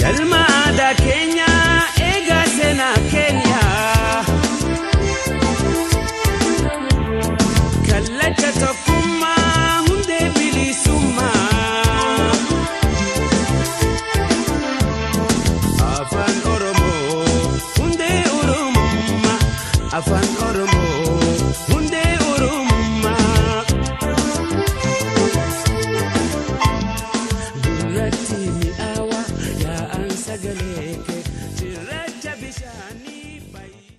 Galma aadaa keenyaa eegaa seenaa keenyaa. Kallacha tokkummaa hundee bilisummaa. Afaan Oromoo hundee Oromummaa. Afaan Oromoo hundee Oromummaa. Gurratti mi'aawa yaa'an sagalee kee cirracha bishaanii baay'ee.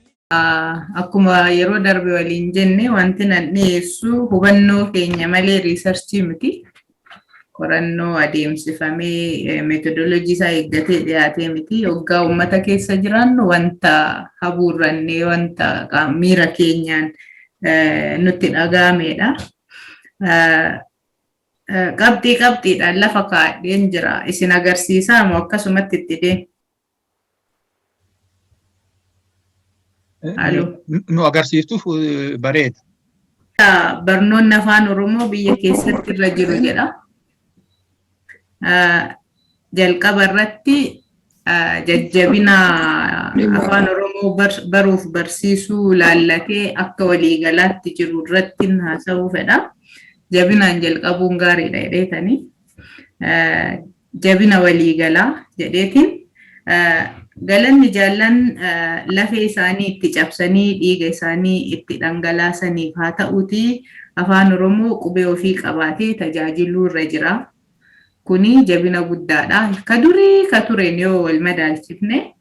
Akkuma yeroo darbe waliin jenne, wanti nan dhiyeessu hubannoo keenya malee research miti. Qorannoo adeemsifamee methodology isaa eeggatee dhiyaatee miti. Hoggaa uummata keessa jiraannu wanta habuurrannee, wanta miira keenyaan nutti dhaga'amedha. Qabxii qabxiidhaan lafa kaa'adheen jira. Isin agarsiisaa moo akkasumatti itti deemu? Halloo. Nu agarsiiftuuf bareeda. Barnoonni Afaan Oromoo biyya keessatti irra jiru jedha. Jalqaba irratti jajjabina Afaan Oromoo baruuf barsiisuu laallatee akka waliigalaatti jiru irratti haasa'uu fedha. Jabinaan jalqabuun gaariidha jedheetanii. Jabina waliigalaa jedheetiin, galanni jaallan lafee isaanii itti cabsanii dhiiga isaanii itti dhangalaasaniif haa ta'uutii, Afaan Oromoo qubee ofii qabaatee tajaajiluu irra jira. Kuni jabina guddaadha. Ka durii ka tureen yoo wal madaalchifne,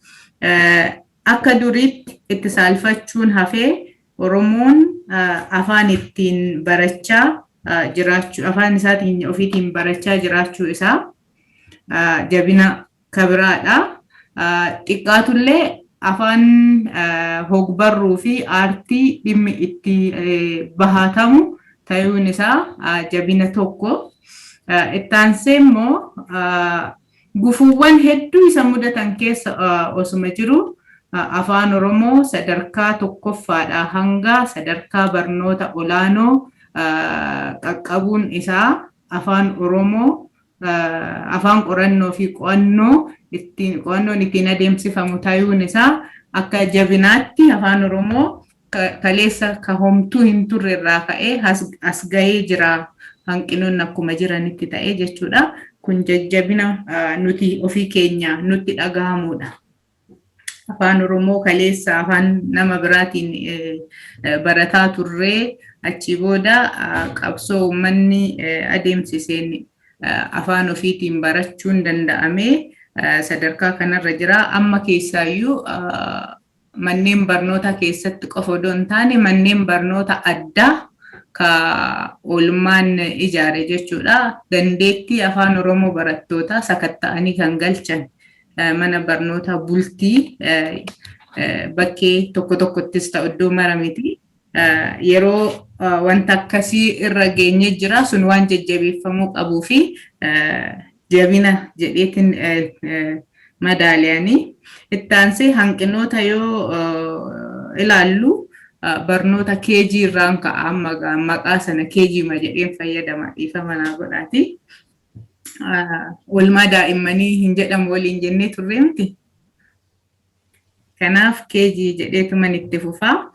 akka duriitti itti saalfachuun hafee Oromoon afaan ittiin barachaa jiraachuu, afaan isaatiin ofiitiin barachaa jiraachuu isaa jabina kabiraadha. Xiqqaatullee afaan hogbarruu fi aartii dhimmi itti bahatamu ta'uun isaa jabina tokko. Ittaansee immoo, gufuuwwan hedduu isa mudatan keessa osuma jiru, Afaan Oromoo sadarkaa tokkoffaadhaa hanga sadarkaa barnoota olaanoo qaqqabuun isaa, Afaan Oromoo afaan qorannoo fi qo'annoo ittiin qo'annoon ittiin adeemsifamu ta'uun isaa akka jabinaatti, Afaan Oromoo kaleessa ka homtuu hin turre irraa ka'ee as gahee jira, hanqinoonni akkuma jiranitti ta'ee jechuudha. Kun jajjabina nuti ofii keenya nutti dhagahamudha. Afaan Oromoo kaleessa afaan nama biraatiin barataa turree, achii booda qabsoo uummanni adeemsiseen afaan ofiitiin barachuun danda'amee sadarkaa kanarra jira. Amma keessaayyuu manneen barnoota keessatti qofa odoo hin taane, manneen barnoota addaa ka oolmaan ijaare jechuudha. Dandeettii Afaan Oromoo barattootaa sakatta'anii kan galchan mana barnoota bultii bakkee tokko tokkottis ta'u, iddoo mara miti. Yeroo wanta akkasii irra geenye jira, sun waan jajjabeeffamuu qabuu fi jabina jedheetiin madaaliyanii. Ittaansee hanqinoota yoo ilaallu, barnoota KG irraan ka'a. Amma maqaa sana KG ma jedheen fayyadama, dhiifama naa godhaati. Oolmaa daa'immanii hin jedhamu waliin jennee turre miti. Kanaaf KG jedheetuman itti fufaa.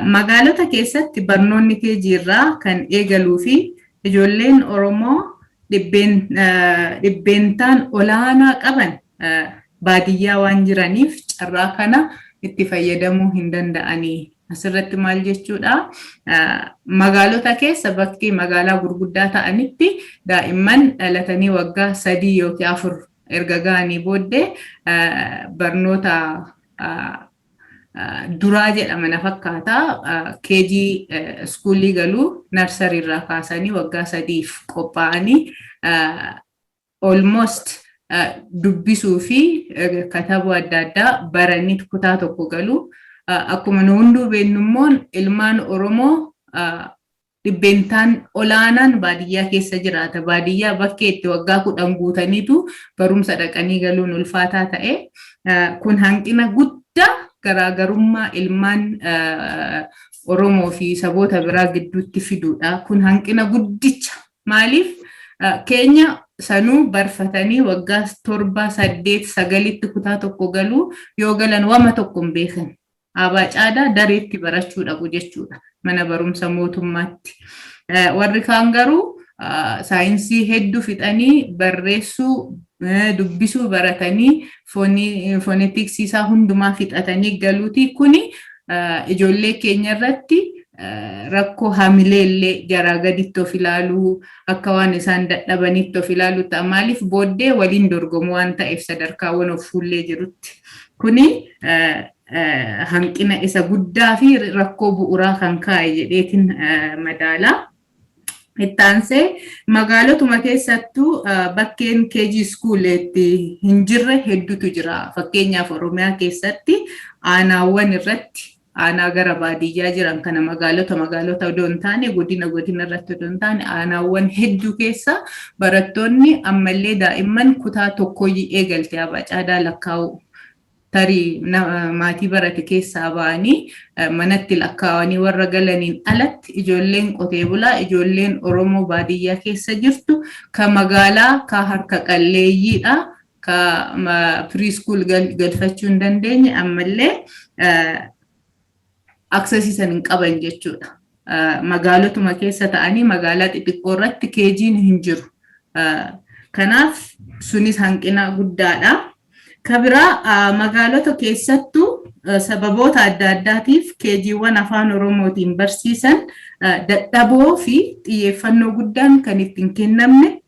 Magaalota keessatti barnoonni KG irraa kan eegaluu fi ijoolleen Oromoo dhibbeentaan olaanaa qaban baadiyyaa waan jiraniif carraa kana itti fayyadamuu hin danda'anii. Asirratti maal jechuudha? Magaalota keessa bakki magaalaa gurguddaa ta'anitti daa'imman dhalatanii waggaa 3 yookiin 4 erga ga'anii booddee barnoota duraa jedhama na fakkaata. KG school galuu, nursery irraa kaasanii waggaa 3f qophaa'anii almost dubbisuu fi katabuu adda addaa baranii kutaa tokko galu. Akkuma nu hunduu beeknu immoo ilmaan Oromoo Dhibbeentaan olaanaan baadiyyaa keessa jiraata. Baadiyyaa bakkee itti waggaa 10 guutaniitu barumsa dhaqanii galuun ulfaataa ta'e. Kun hanqina guddaa garaagarummaa ilmaan Oromoo fi saboota biraa gidduutti fiduudha. Kun hanqina guddicha. Maaliif keenya sanuu barfatanii waggaa 7, 8, 9tti kutaa tokko galuu yoo galan wama tokko hin beekan. Aabaa caadaa dareetti barachuu dhabu jechuudha mana barumsa mootummaatti. Warri kaan garuu saayinsii hedduu fixanii barreessuu, dubbisuu baratanii foonetiksii isaa hundumaa fixatanii galuuti. Kuni ijoollee keenya irratti rakkoo hamilee illee jaraa gaditti of ilaaluu, akka waan isaan dadhabanitti of ilaaluu ta'a. Maaliif booddee waliin dorgomu waan ta'eef sadarkaawwan of fuullee jirutti. Kuni hanqina isa guddaa fi rakkoo bu'uuraa kan kaa'e jedheetiin madaalaa. Ittaansee magaalotuma keessattuu bakkeen KG school itti hin jirre hedduutu jira. Fakkeenyaaf, Oromiyaa keessatti aanaawwan irratti, aanaa gara baadiyyaa jiran kana, magaalota odoo hin taane, godina godina irratti odoo hin taane, aanaawwan hedduu keessa barattoonni ammallee daa'imman kutaa tokko eegalte abacaadaa lakkaa'u. Tarii maatii barate keessaa ba'anii manatti lakkaa'anii warra galaniin alatti, ijoolleen qotee bulaa, ijoolleen Oromoo baadiyyaa keessa jirtu ka magaalaa ka harka qalleeyyiidha, ka preschool galfachuu hin dandeenye ammallee access san hin qaban jechuudha. Magaalotuma keessa ta'anii magaalaa xixiqqoo irratti KG'n hin jiru. Kanaaf sunis hanqina guddaadha. Kabiraa, magaalota keessattuu sababoota adda addaatiif KGwwan afaan Oromootiin barsiisan dadhaboo fi xiyyeeffannoo guddaan kan ittiin kennamne.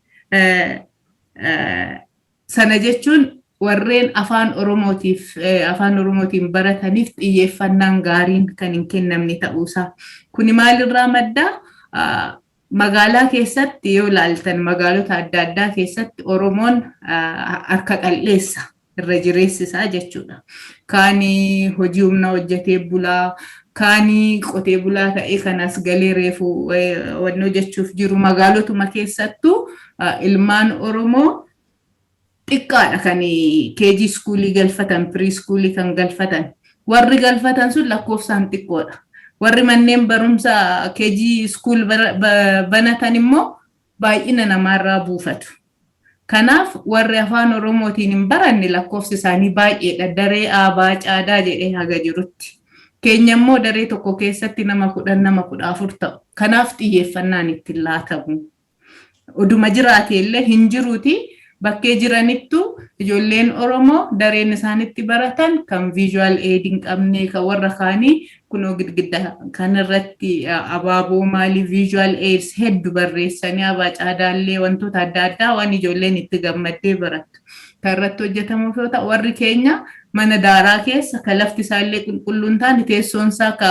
Sana jechuun warreen afaan Oromootiif afaan Oromootiin barataniif xiyyeeffannaan gaariin kan hin kennamne ta'uusaa. Kuni maalirraa maddaa? Magaalaa keessatti yoo ilaaltan, magaalota adda addaa keessatti Oromoon harka qal'eessa irra jireessisaa jechuudha. Kaanii hojii humnaa hojjetee bulaa, kaanii qotee bulaa ta'ee kanas galee reefu wanni hojjechuuf jiru. Magaalotuma keessattuu ilmaan Oromoo xiqqaadha kan KG schoolii galfatan, preschoolii kan galfatan. Warri galfatan sun lakkoofsaan xiqqoodha. Warri manneen barumsaa KG school banatan immoo baay'ina namaarraa buufatu. Kanaaf warri afaan Oromootiin hin baranne lakkoofsi isaanii baay'eedha. Daree aabaa caadaa jedhee haga jirutti. Keenya immoo daree tokko keessatti nama 10, nama 14 ta'u. Kanaaf xiyyeeffannaan ittiin laatamu. Oduma jiraate illee hin jiruuti. Bakkee jiranittu ijoolleen Oromoo dareen isaanitti baratan kan visual aid hin qabne, kan warra kaanii kunoo girgidda kanarratti abaaboo maalii, visual aids hedduu barreessanii, abaa caadaallee wantoota adda addaa waan ijoolleen itti gammaddee barattu. Kan irratti hojjetamuuf yoo ta'u, warri keenya mana daaraa keessa kan lafti isaallee qulqulluu hin taane, teessoon isaa ka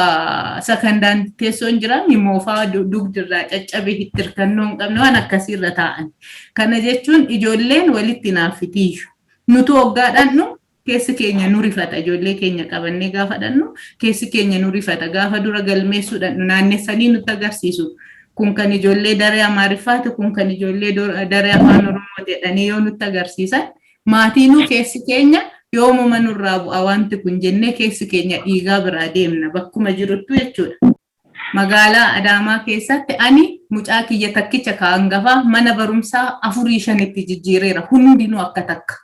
sakandaan teessoon jira moofaa dugdirraa caccabe, itti hirkannoo hin qabne, waan akkasiirra taa'an. Kana jechuun ijoolleen walitti naaffitiiyyu. Nutu waggaa dhannu keessi keenya nu rifata. Ijoollee keenya qabannee gaafa dhannu keessi keenya nu rifata. Gaafa dura galmeessuu dhannu naannessanii nutti agarsiisu. Kun kan ijoollee daree Amaariffaati, kun kan ijoollee daree afaan Oromoo jedhanii yoo nutti agarsiisan, maatiinuu keessi keenya yoomuma nurraa bu'a wanti kun jennee keessi keenya dhiigaa biraa deemna bakkuma jiruttu jechuudha. Magaalaa Adaamaa keessatti ani mucaa kiyya takkicha ka hangafaa mana barumsaa afurii shanitti jijjiireera, hundinuu akka takka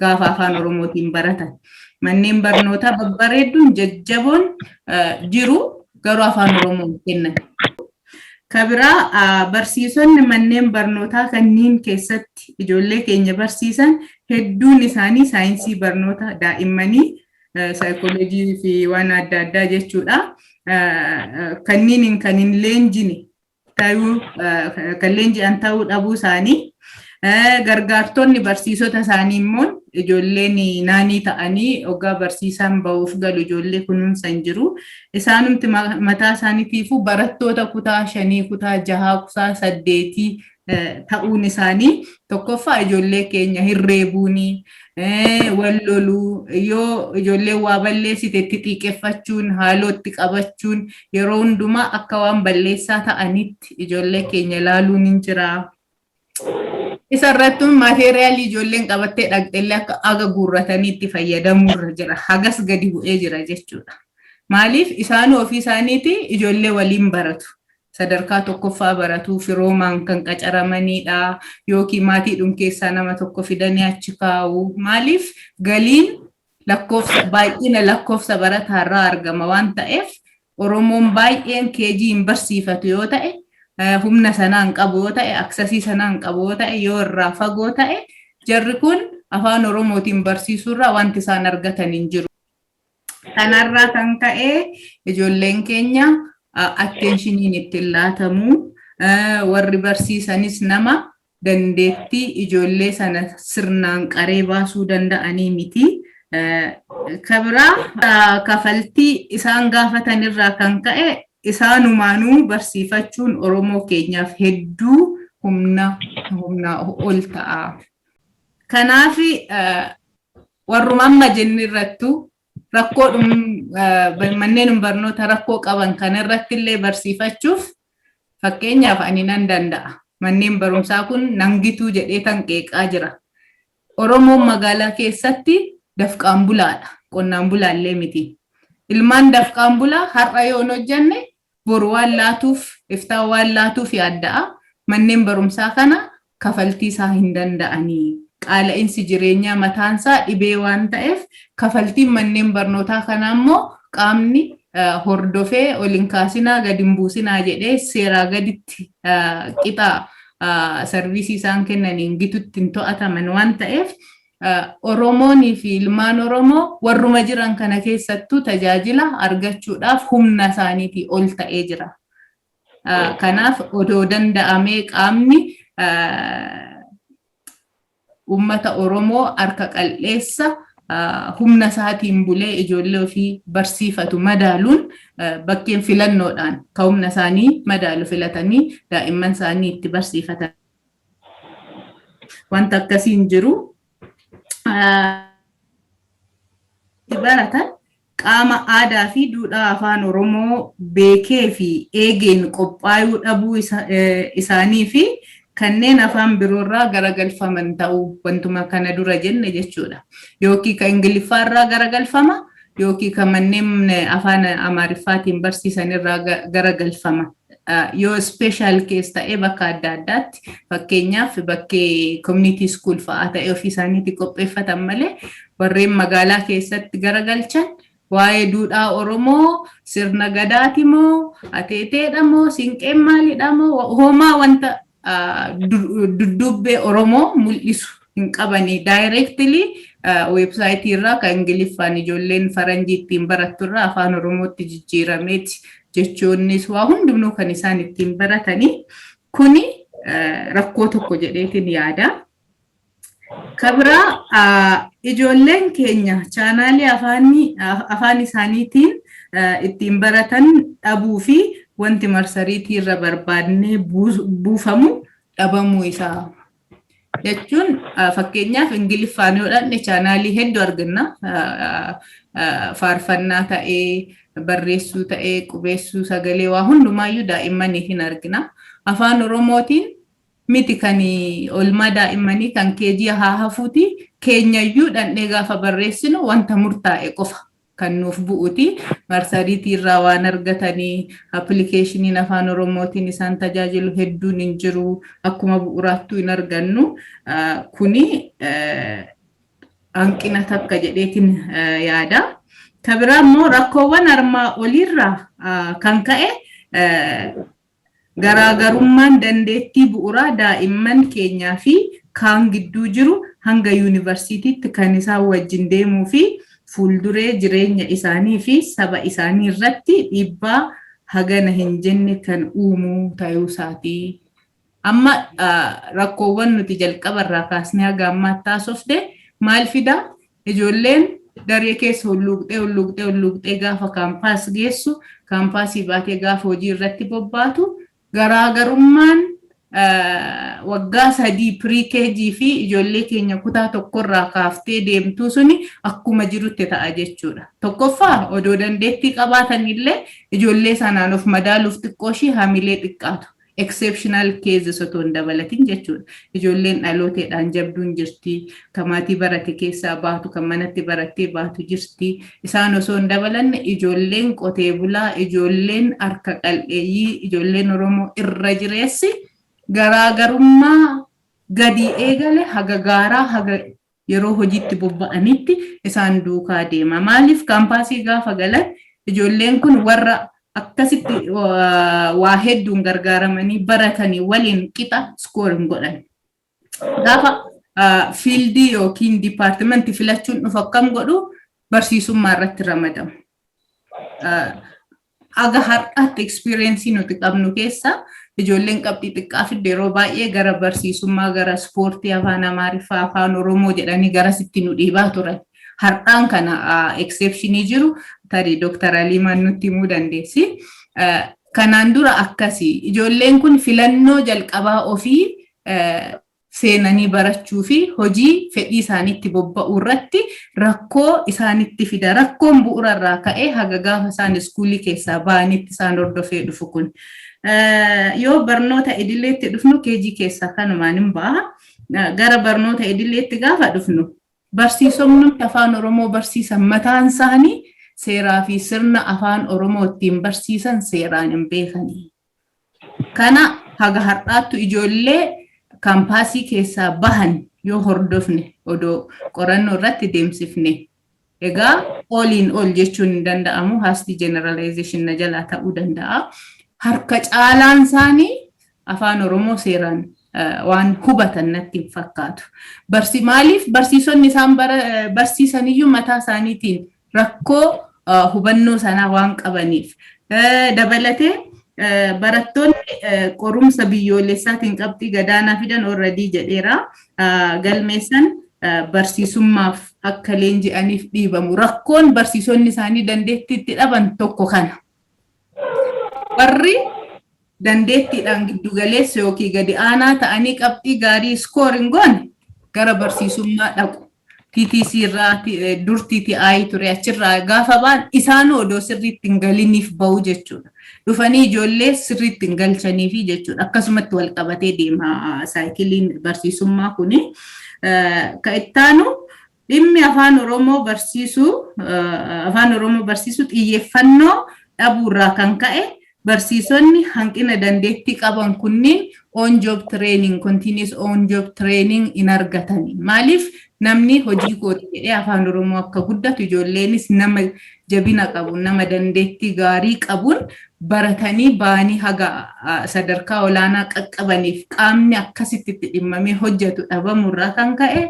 gaafa afaan Oromootiin baratan. Manneen barnootaa babbareedduun jajjaboon jiru, garuu afaan Oromoon kennan. Kabiraa, barsiisonni manneen barnootaa kanneen keessatti ijoollee keenya barsiisan hedduun isaanii saayinsii barnoota daa'immanii, saayikooloojii fi waan adda addaa jechuudha. Kanneen kan hin leenjine ta'uu, kan leenji'an ta'uu dhabuu isaanii, gargaartonni barsiisota isaanii immoo ijoolleen nanny ta'anii hoggaa barsiisaan ba'uuf galu ijoollee kunuunsan jiru. Isaanumti mataa isaaniitiifuu barattoota kutaa shanii, kutaa jahaa, kutaa saddeetii ta'uun isaanii tokkoffaa ijoollee keenya hirreebuuni, wal loluu, yoo ijoolleen waa balleessite itti xiiqeffachuun, haaloo itti qabachuun, yeroo hundumaa akka waan balleessaa ta'anitti ijoollee keenya ilaaluun hin jira. Isa irratti maateeriyaalii ijoolleen qabattee dhaqxellee akka aga guurratanii itti fayyadamuurra jira. Hagas gadi bu'ee jira jechuudha. Maaliif isaan ofii isaaniiti ijoollee waliin baratu. Sadarkaa tokkoffaa baratu, firoomaan kan qacaramanidha, yookiin maatiidhum keessaa nama tokko fidanii achi kaa'u. Maaliif galiin lakkoofsa baay'ina lakkoofsa barataarraa argama waan ta'eef, Oromoon baay'een KG hin barsiifatu yoo ta'e, humna sanaan qabu yoo ta'e, access sanaan qabu yoo ta'e, yoo irraa fagoo ta'e, jarri kun afaan Oromootiin barsiisuurraa wanti isaan argatan hin jiru. Kanarraa kan ka'e ijoolleen keenya attentioniin ittiin laatamu, warri barsiisanis nama dandeettii ijoollee sana sirnaan qaree baasuu danda'anii miti. Kabiraa kafaltii isaan gaafatan irraa kan ka'e isaanumaanuu barsiifachuun Oromoo keenyaaf hedduu humna ol ta'a. Kanaaf warruma amma jenne irrattu rakkoo manneen barnoota rakkoo qaban kana irratti illee barsiifachuuf, fakkeenyaaf ani nan danda'a. Manneen barumsaa kun nangituu jedhee tan qeeqaa jira. Oromoon magaalaa keessatti dafqaan bulaadha. Qonnaan bulaallee miti. Ilmaan dafqaan bulaa har'a yoo hin hojjenne boru waan laatuuf, iftaan waan laatuuf yaadda'a. Manneen barumsaa kana kafaltii isaa hin danda'anii. Qaala'insi jireenyaa mataansaa dhibee waan ta'eef, kafaltiin manneen barnootaa kanaa immoo qaamni hordofee ol hin kaasinaa, gadi hin buusinaa jedhee seeraa gaditti qixa service isaan kennaniin gitutti hin to'ataman waan ta'eef, Oromoonii fi ilmaan Oromoo warruma jiran kana keessattuu tajaajila argachuudhaaf humna isaaniitii ol ta'ee jira. Kanaaf odoo danda'amee qaamni uummata Oromoo harka qal'eessa humna isaatiin bulee ijoollee ofii barsiifatu madaaluun, bakkeen filannoodhaan ka humna isaanii madaalu filatanii daa'imman isaanii itti barsiifatan. Wanta akkasiin jiru. Baratan qaama aadaa fi duudhaa afaan Oromoo beekee fi eegeen qophaa'uu dhabuu isaanii fi kanneen afaan biroorraa garagalfaman ta'uu, wantuma kana dura jenne jechuudha. Yookiin kan Ingiliffaarraa garagalfama, yookiin kan manneen afaan Amaariffaatiin barsiisan irraa garagalfama. Yoo special case ta'ee bakka adda addaatti, fakkeenyaaf bakkee community school fa'aa ta'e, ofii isaaniitti qopheeffatan malee, warreen magaalaa keessatti garagalchan waa'ee duudhaa Oromoo, sirna gadaati moo, ateeteedha moo, siinqeen maalidha moo, homaa wanta dudduubbee Oromoo mul'isu hin qabanii. Directly website irraa kan Ingiliffaan ijoolleen faranjii ittiin barattu irraa afaan Oromootti jijjiirameeti jechoonnis waa hundumtuu kan isaan ittiin baratanii. Kuni rakkoo tokko jedheetiin yaada. Kabiraa ijoolleen keenya channelii afaan isaaniitiin ittiin baratan dhabuu fi wanti marsariitii irra barbaadnee buufamu dhabamuu isaa. Jechuun fakkeenyaaf Ingiliffaan yoo dhanne channelii hedduu arganna. Faarfannaa ta'ee, barreessuu ta'ee, qubeessuu, sagalee, waa hundumaayyuu daa'immanii hin argina. Afaan Oromootiin miti, kan oolmaa daa'immanii kan KG haa hafuuti, keenyayyuu dhandhee gaafa barreessinu wanta murtaa'e qofa kan nuuf bu'uti. Marsariitii irraa waan argatanii applicationiin afaan Oromootiin isaan tajaajilu hedduun hin jiru. Akkuma bu'uuraattuu hin argannu. Kuni hanqina takka jedheetiin yaada. Ka biraa immoo rakkoowwan armaa oliirraa kan ka'e garaagarummaan dandeettii bu'uuraa daa'imman keenyaa fi kaan gidduu jiru hanga yuunivarsiitiitti kan isaan wajjin deemuu fi fuulduree jireenya isaanii fi saba isaanii irratti dhiibbaa hagana hin jenne kan uumuu ta'uu isaatii. Amma rakkoowwan nuti jalqaba irraa kaasnee haga ammaatti haasofne maal fidaa? Ijoolleen daree keessa hulluuqxee hulluuqxee hulluuqxee gaafa campus geessu, campusii baatee gaafa hojii irratti bobbaatu, garaagarummaan waggaa 3 pre-KG fi ijoollee keenya kutaa tokkorraa kaaftee deemtuu suni akkuma jirutti ta'a jechuudha. Tokkoffaa, odoo dandeettii qabaatanillee ijoollee sanaan of madaaluuf xiqqoo ishii hamilee xiqqaatu. Exceptional cases otoo hin dabalatin jechuudha. Ijoolleen dhalooteedhaan jabduun jirti. Kan maatii barate keessaa baatu, kan manatti barattee baatu jirti. Isaan osoo hin dabalanne ijoolleen qotee bulaa, ijoolleen harka qal'eeyyii, ijoolleen Oromoo irra jireessi garaagarummaa gadi eegale haga gaaraa haga yeroo hojiitti bobba'anitti isaan duukaa deema. Maaliif, kaampaasii gaafa galan ijoolleen kun warra akkasitti waa hedduun gargaaramanii baratanii waliin qixa score hin godhan. Gaafa field yookiin department filachuun dhufu akkam godhu? Barsiisummaa irratti ramadamu. Aga har'aatti experience nuti qabnu keessa ijoolleen qabxii xiqqaa fidde yeroo baay'ee gara barsiisummaa, gara ispoortii, afaan Amaariffaa, afaan Oromoo jedhanii garasitti nu dhiibaa turan. Har'aan kana exception jiru tarii Dooktar Aliimaan nutti himuu dandeessi. Kanaan dura akkasii ijoolleen kun filannoo jalqabaa ofii seenanii barachuu fi hojii fedhii isaaniitti bobba'uu irratti rakkoo isaanitti fida. Rakkoon bu'uura irraa ka'ee haga gaafa isaan school keessaa ba'anitti isaan hordofee dhufu kun. Yoo barnoota idileetti dhufnu, KG keessaa kanumaan hin ba'a. Gara barnoota idileetti gaafa dhufnu, barsiisonni afaan Oromoo barsiisan mataan isaanii seeraa fi sirna afaan Oromoo ittiin barsiisan seeraan hin beekanii. Kana haga har'aattu ijoollee kaampaasii keessaa bahan yoo hordofne, odoo qorannoo irratti deemsifne. Egaa oliin ol jechuun hin danda'amu, hasty generalization na jalaa ta'uu danda'a. Harka caalaan isaanii afaan Oromoo seeraan waan hubatan natti hin fakkaatu. Maaliif, barsiisonni isaan barsiisaniyyuu mataa isaaniitiin rakkoo hubannoo sanaa waan qabaniif. Dabalatee barattoonni qorumsa biyyoolessaatiin qabxii gadaanaa fidan, already jedheera, galmeessan barsiisummaaf akka leenji'aniif dhiibamu. Rakkoon barsiisonni isaanii dandeettii itti dhaban tokko kana. Warri dandeettiidhaan giddugaleessa yookiin gadi aanaa ta'anii qabxii gaarii score hin goone gara barsiisummaa dhaqu. TTC irraa, dur TTI ture, achirraa gaafa ba'an isaanuu odoo sirriitti hin galiniif bahu jechuudha. Dhufanii ijoollee sirriitti hin galchaniifi jechuudha. Akkasumatti wal qabatee deema cycle iin barsiisummaa kuni. Ka ittaanu, dhimmi afaan Oromoo barsiisuu xiyyeeffannoo dhabuurraa kan ka'e barsiisonni hanqina dandeettii qaban kunniin on job training, continuous on job training hin argatani. Maaliif, namni hojii kooti jedhee afaan Oromoo akka guddatu, ijoolleenis nama jabina qabu, nama dandeettii gaarii qabuun baratanii ba'anii haga sadarkaa olaanaa qaqqabaniif qaamni akkasitti itti dhimmamee hojjetu dhabamurraa kan ka'e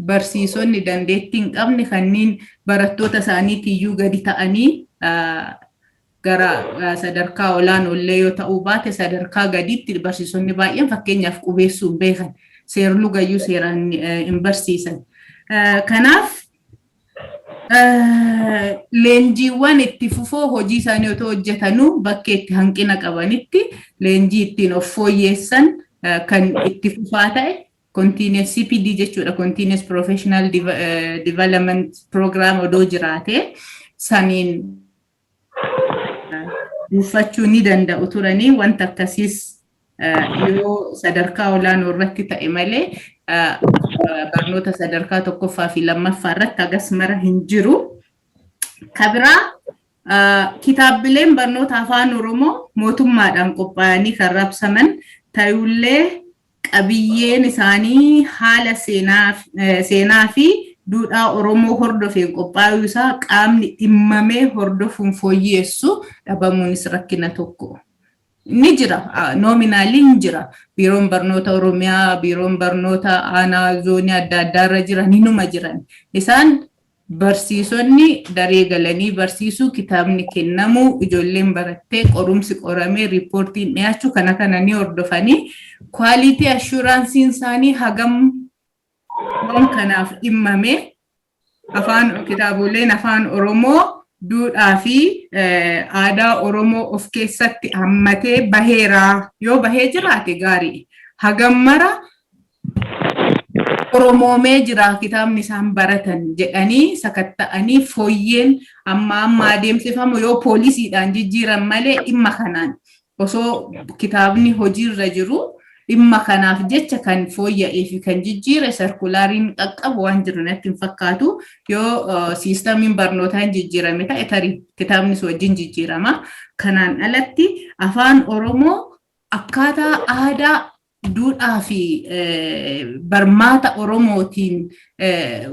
barsiisonni dandeettii hin qabne kanneen barattoota isaaniitiyyuu gadi ta'anii gara sadarkaa olaanoo illee yoo ta'uu baate sadarkaa gadiitti barsiisonni baay'een, fakkeenyaaf, qubeessuu hin beekan, seerlugayyuu seeraan hin barsiisan. Kanaaf leenjiiwwan itti fufoo hojii isaanii otoo hojjetanuu bakkee itti hanqina qabanitti leenjii ittiin of fooyyeessan kan itti fufaa ta'e, continuous CPD jechuudha, continuous professional development program odoo jiraate saniin buufachuu ni danda'u turanii. Wanta akkasiis yoo sadarkaa olaanoo irratti ta'e malee barnoota sadarkaa tokkoffaa fi lammaffaa irratti hagas mara hin jiru. Kabiraa, kitaabbileen barnoota afaan Oromoo mootummaadhaan qophaa'anii kan raabsaman ta'ullee qabiyyeen isaanii haala seenaa fi duudhaa Oromoo hordofeen qophaa'uu isaa qaamni dhimmamee hordofuun fooyyeessu dhabamuunis rakkina tokko. Ni jira, nominally hin jira. Biiroon barnoota Oromiyaa, biiroon barnoota aanaa, zoonii adda addaarra jiran hinuma jiran. Isaan barsiisonni daree galanii barsiisuu, kitaabni kennamuu, ijoolleen barattee qorumsi qoramee riippoortiin dhiyaachuu kana kana ni hordofanii, quality assurance iin isaanii hagam waan kanaaf dhimmame, afaan kitaaboleen afaan Oromoo duudhaa fi aadaa Oromoo of keessatti hammatee baheeraa, yoo bahee jiraate gaarii. Hagam mara Oromoomee jira kitaabni isaan baratan jedhanii sakatta'anii fooyyeen amma amma adeemsifamu yoo poolisiidhaan jijjiiran malee, dhimma kanaan osoo kitaabni hojiirra jiru dhimma kanaaf jecha kan fooyya'ee fi kan jijjiire circulariin qaqqabu waan jiru natti hin fakkaatu. Yoo systemiin barnootaa hin jijjiirame ta'e, tarii kitaabnis wajjin jijjiirama. Kanaan alatti afaan Oromoo akkaataa aadaa, duudhaa fi barmaata Oromootiin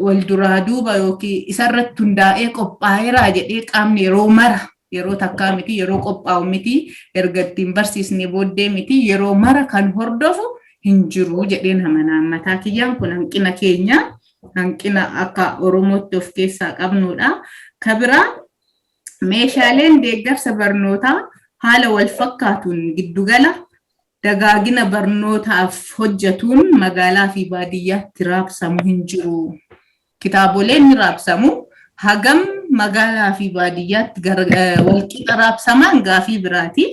wal duraa duuba yookiin isarratti hundaa'ee qophaa'eeraa jedhee qaamni yeroo mara, yeroo takkaa miti, yeroo qophaa'u miti, erga ittiin barsiisne booddee miti, yeroo mara kan hordofu hin jiru jedheen amanaa mataa kiyyaan. Kun hanqina keenya, hanqina akka Oromootti of keessaa qabnudha. Kabiraa, meeshaaleen deeggarsa barnootaa haala wal fakkaatuun giddugala dagaagina barnootaaf hojjetuun magaalaa fi baadiyyaatti raabsamu hin jiru. Kitaaboleen ni raabsamu. Hagam magaalaa fi baadiyyaatti walqixa raabsaman gaafii biraati.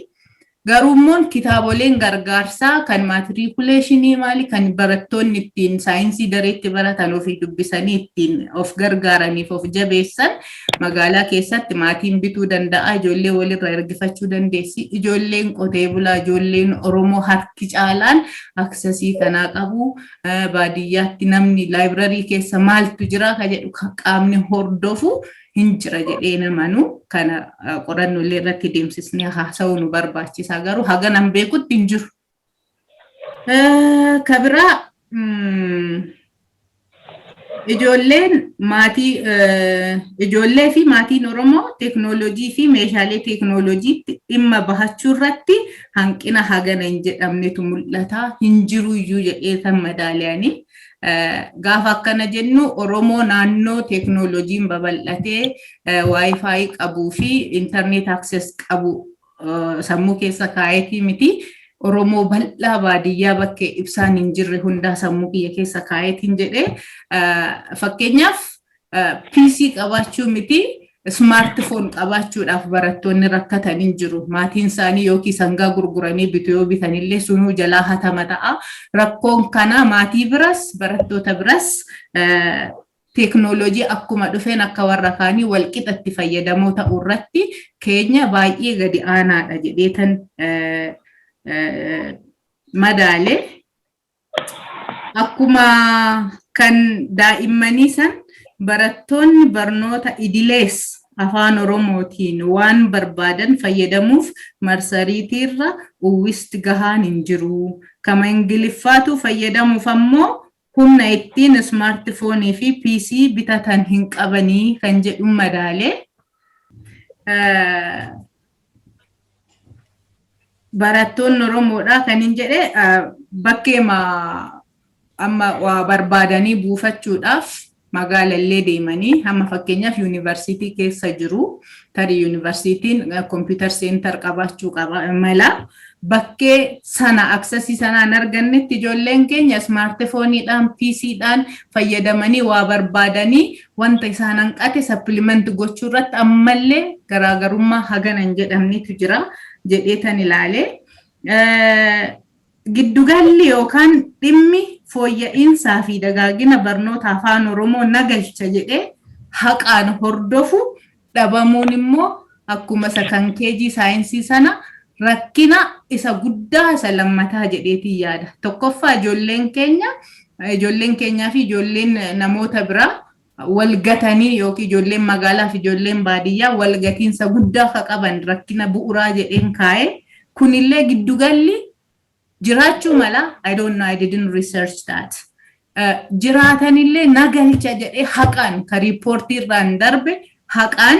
Garuu immoo kitaaboleen gargaarsaa kan matriculation maali, kan barattoonni ittiin saayinsii dareetti baratan ofii dubbisanii ittiin of gargaaraniif of jabeessan magaalaa keessatti maatiin bituu danda'a, ijoollee walirra ergifachuu dandeessi. Ijoolleen qotee bulaa, ijoolleen Oromoo harki caalaan access kanaa qabu. Baadiyyaatti namni library keessa maaltu jira ka jedhu qaamni hordofu hin jira jedhee namanu. Kana qorannoolee irratti deemsisnee haasa'uu nu barbaachisa, garuu haga nan beekutti hin jiru. Kabiraa, ijoolleen maatii ijoollee fi maatiin Oromoo teeknooloojii fi meeshaalee teeknooloojiitti dhimma bahachuu irratti hanqina hagana hin jedhamnetu mul'ata, hin jiru iyyuu jedhee kan madaaliyanii. Gaafa akkana jennu, Oromoo naannoo teeknooloojiin babal'atee WiFi qabuu fi internet access qabu sammuu keessa kaayetii miti. Oromoo bal'aa baadiyyaa bakkee ibsaan hin jirre hundaa sammuu kiyya keessa kaayetiin jedhee. Fakkeenyaaf, PC qabaachuu miti, smartphone qabaachuudhaaf barattoonni rakkatan hin jiru. Maatiin isaanii yookiin sangaa gurguranii bitu, yoo bitanillee sunuu jalaa hatama ta'a. Rakkoon kana maatii biras barattoota biras teeknooloojii akkuma dhufeen akka warra kaanii walqixa itti fayyadamoo ta'uu irratti keenya baay'ee gadi aanaadha jedheetan madaale. Akkuma kan daa'immanii san, barattoonni barnoota idilees afaan Oromootiin waan barbaadan fayyadamuuf marsariitiirra uwwisti gahaan hin jiru. Kama Ingiliffaatu fayyadamuuf ammoo humna ittiin smartphone fi PC bitatan hin qabanii kan jedhu madaalee. Barattoonni Oromoodha kan hin jedhe, bakkeema amma waa barbaadanii buufachuudhaaf magaalallee deemanii, hamma fakkeenyaaf yuunivarsiitii keessa jiru, tarii yuunivarsiitiin computer center qabaachuu qaba mala. Bakkee sana access sanaan argannetti ijoolleen keenya smartphoneiidhaan, PCdhaan fayyadamanii waa barbaadanii wanta isaan hanqate supplement gochuu irratti ammallee garaagarummaa hagana hin jedhamnetu jira jedheetan ilaalee. Giddugalli yookaan dhimmi fooyya'insaa fi dagaagina barnoota afaan Oromoo nagalcha jedhee haqaan hordofu dhabamuun immoo akkuma isa kan keejii saayinsii sana rakkina isa guddaa isa lammataa jedheetiin yaada. Tokkoffaa, ijoolleen keenya, ijoolleen keenyaa fi ijoolleen namoota biraa wal gatanii yookiin ijoolleen magaalaa fi ijoolleen baadiyyaa wal gatiinsa guddaa akka qaban rakkina bu'uuraa jedheen kaa'e. Kunillee giddugalli jiraachuu mala. I don't know, I didn't research that. Jiraatanillee nagalcha jedhee haqaan ka riippoortii irraan darbe haqaan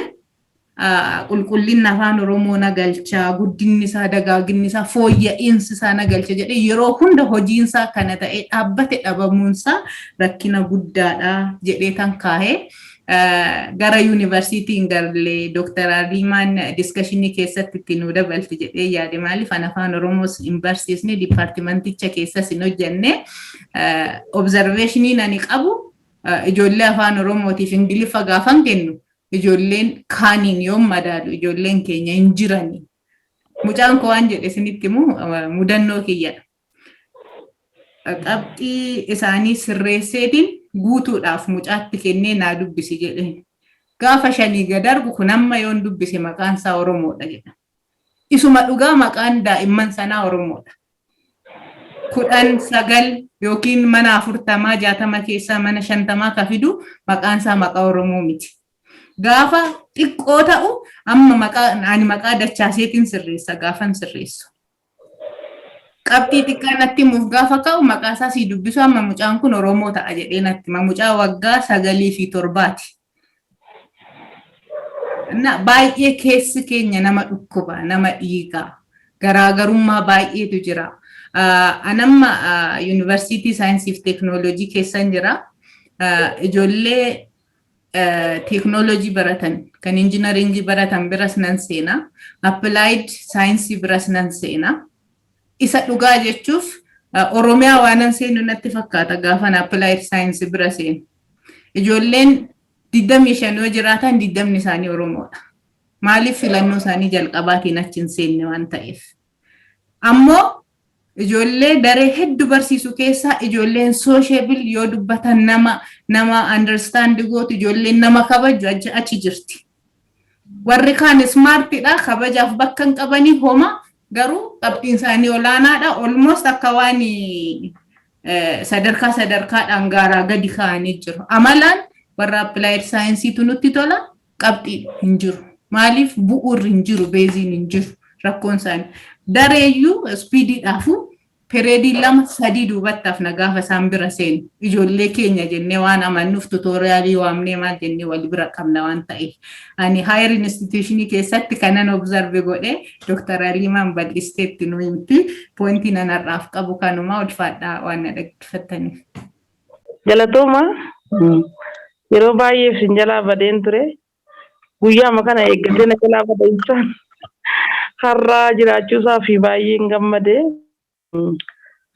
qulqullinni afaan Oromoo nagalcha, guddinni isaa, dagaaginni isaa, fooyya'insi isaa nagalcha jedhee yeroo hunda hojiinsaa kana ta'ee dhaabbate dhabamuunsaa rakkina guddaadha jedhee tan kaa'ee. Gara yuunivarsiitiin galee Dooktar Aliimaan discussion keessatti itti nu dabalti jedhee yaade. Maaliif, an afaan Oromoos hin barsiisne, departmenticha keessas hin hojjenne. Observationiin ani qabu, ijoollee afaan Oromootiif Ingiliffa gaafan kennu ijoolleen kaaniin yoon madaalu ijoolleen keenya hin jirani. Mucaan koo waan jedhe isinitti himu, mudannoo kiyyadha. Qabxii isaanii sirreesseetiin guutuudhaaf mucaatti kennee naa dubbisi jedheen. Gaafa shanii gad argu kun amma yoon dubbise maqaan isaa Oromoodha jedha. Isuma dhugaa maqaan daa'imman sanaa Oromoodha. 10, 9 yookiin mana 40, 60 keessaa mana 50 ka fidu maqaan isaa maqaa Oromoo miti. Gaafa xiqqoo ta'u amma maqaa ani maqaa dachaaseetiin sirreessa gaafan sirreessu. Qabxii xiqqaa natti himuuf gaafa ka'u maqaa isaa sii dubbisu amma mucaan kun Oromoo ta'a jedhee natti hima. Mucaa waggaa 9 fi 7ti. Na baay'ee keessi keenya nama dhukkuba, nama dhiiga. Garaagarummaa baay'eetu jira. Anamma yuunivarsiitii saayinsii fi teeknooloojii keessan jira. Ijoollee teeknooloojii baratan, kan injiinaringii baratan biras nan seena. Applied saayinsii biras nan seena. Isa dhugaa jechuuf Oromiyaa waanan seenu natti fakkaata gaafan applied saayinsii bira seenu. Ijoolleen 25 yoo jiraatan 20 isaanii Oromoodha. Maaliif? Filannoo isaanii jalqabaatiin achi hin seenne waan ta'eef. Ammoo ijoollee daree hedduu barsiisu keessaa ijoolleen sociable, yoo dubbatan nama understand gootu, ijoolleen nama kabaju achi jirti. Warri kaan smartidha, kabajaaf bakka hin qabanii homa, garuu qabxiin isaanii olaanaadha. Almost akka waan sadarkaa sadarkaadhaan gaaraa gadi kaa'anii jiru. Amalaan warra applied saayinsiitu nutti tola, qabxii hin jiru. Maaliif? Bu'uurri hin jiru, baseiin hin jiru rakkoon isaanii. Dareeyyuu speediidhaafu periodii lama sadii duubatti hafna gaafa isaan bira seenu. Ijoollee keenya jennee waan amannuuf tutorialii waamnee maal jennee wal bira qabna waan ta'eef. Ani higher institutionii keessatti kanan observe godhee Dr. Aliimaan bal'isteetti nu himti. Pointii nan har'aaf qabu kanuma. Ulfaadhaa waan na dhaggeeffattaniif. Galatooma, yeroo baay'eef sin jalaa badeen ture. Guyyaama kana eeggatee na jalaa bada ibsaan. Har'aa jiraachuusaa fi baay'een gammade.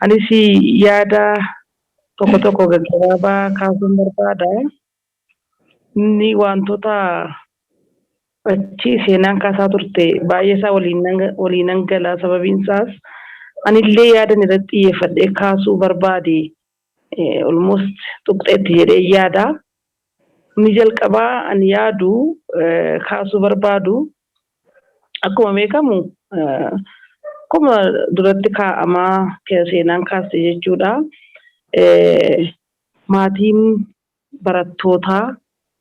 Anis yaada tokko tokko gaggabaabaa kaasuun barbaada. Inni wantoota achi seenaan kaasaa turte baay'ee isaa waliin gala. Sababiin isaas anillee yaadan irratti xiyyeeffadhee kaasuu barbaade almost tuqxeetti jedhee yaada. Inni jalqabaa ani yaadu kaasuu barbaadu, akkuma beekamu, akkuma duratti kaa'amaa seenaan kaaste jechuudha. Maatiin barattootaa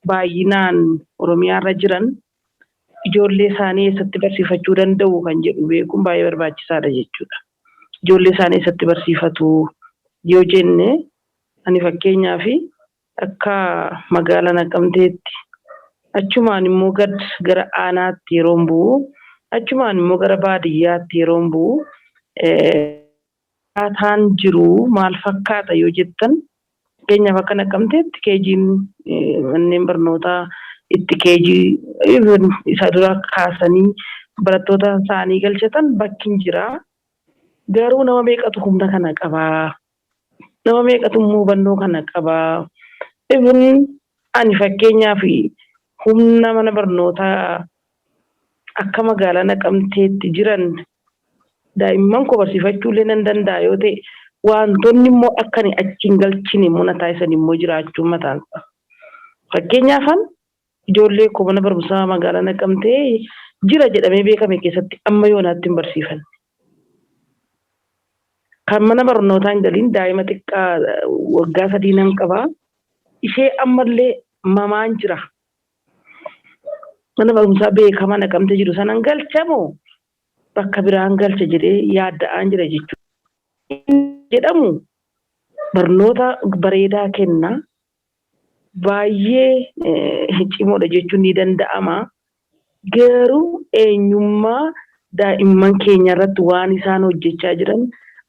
baay'inaan Oromiyaarra jiran ijoollee isaanii eessatti barsiifachuu danda'u kan jedhu beekuun baay'ee barbaachisaadha jechuudha. Ijoollee isaanii eessatti barsiifatu yoo jenne, ani fakkeenyaaf akka magaalaa Naqamteetti, achumaan immoo gad gara aanaatti yeroon bu'u, achumaan immoo gara baadiyyaatti yeroon bu'u, akkaataan jiru maal fakkaata yoo jettan, fakkeenyaaf akka Naqamteetti KGn, manneen barnootaa itti KG isa dura kaasanii barattoota isaanii galchatan bakki hin jira. Garuu nama meeqatu humna kana qabaa? Nama meeqatu immoo hubannoo kana qabaa? Even ani fakkeenyaaf humna mana barnootaa akka magaalaa Naqamteetti jiran daa'imman koo barsiifachuu illee nan danda'a yoo ta'e, wantoonni immoo akka ani achi hin galchine immoo na taasisan immoo jiraachuu mataan isaa. Fakkeenyaaf ijoollee koo mana barumsaa magaalaa Naqamtee jira jedhamee beekame keessatti amma yoonaatti hin barsiifanne. Kan mana barnootaa hin galiin daa'ima xiqqaa waggaa 3 nan qabaa. Ishee ammallee mamaan jira. Mana barumsaa beekamaa Naqamtee jiru sanan galchamoo bakka biraan galcha jedhee yaadda'aan jira jechuudha. Jedhamu barnoota bareedaa kenna. Baay'ee cimoodha jechuun ni danda'ama. Garuu eenyummaa daa'imman keenya irratti waan isaan hojjechaa jiran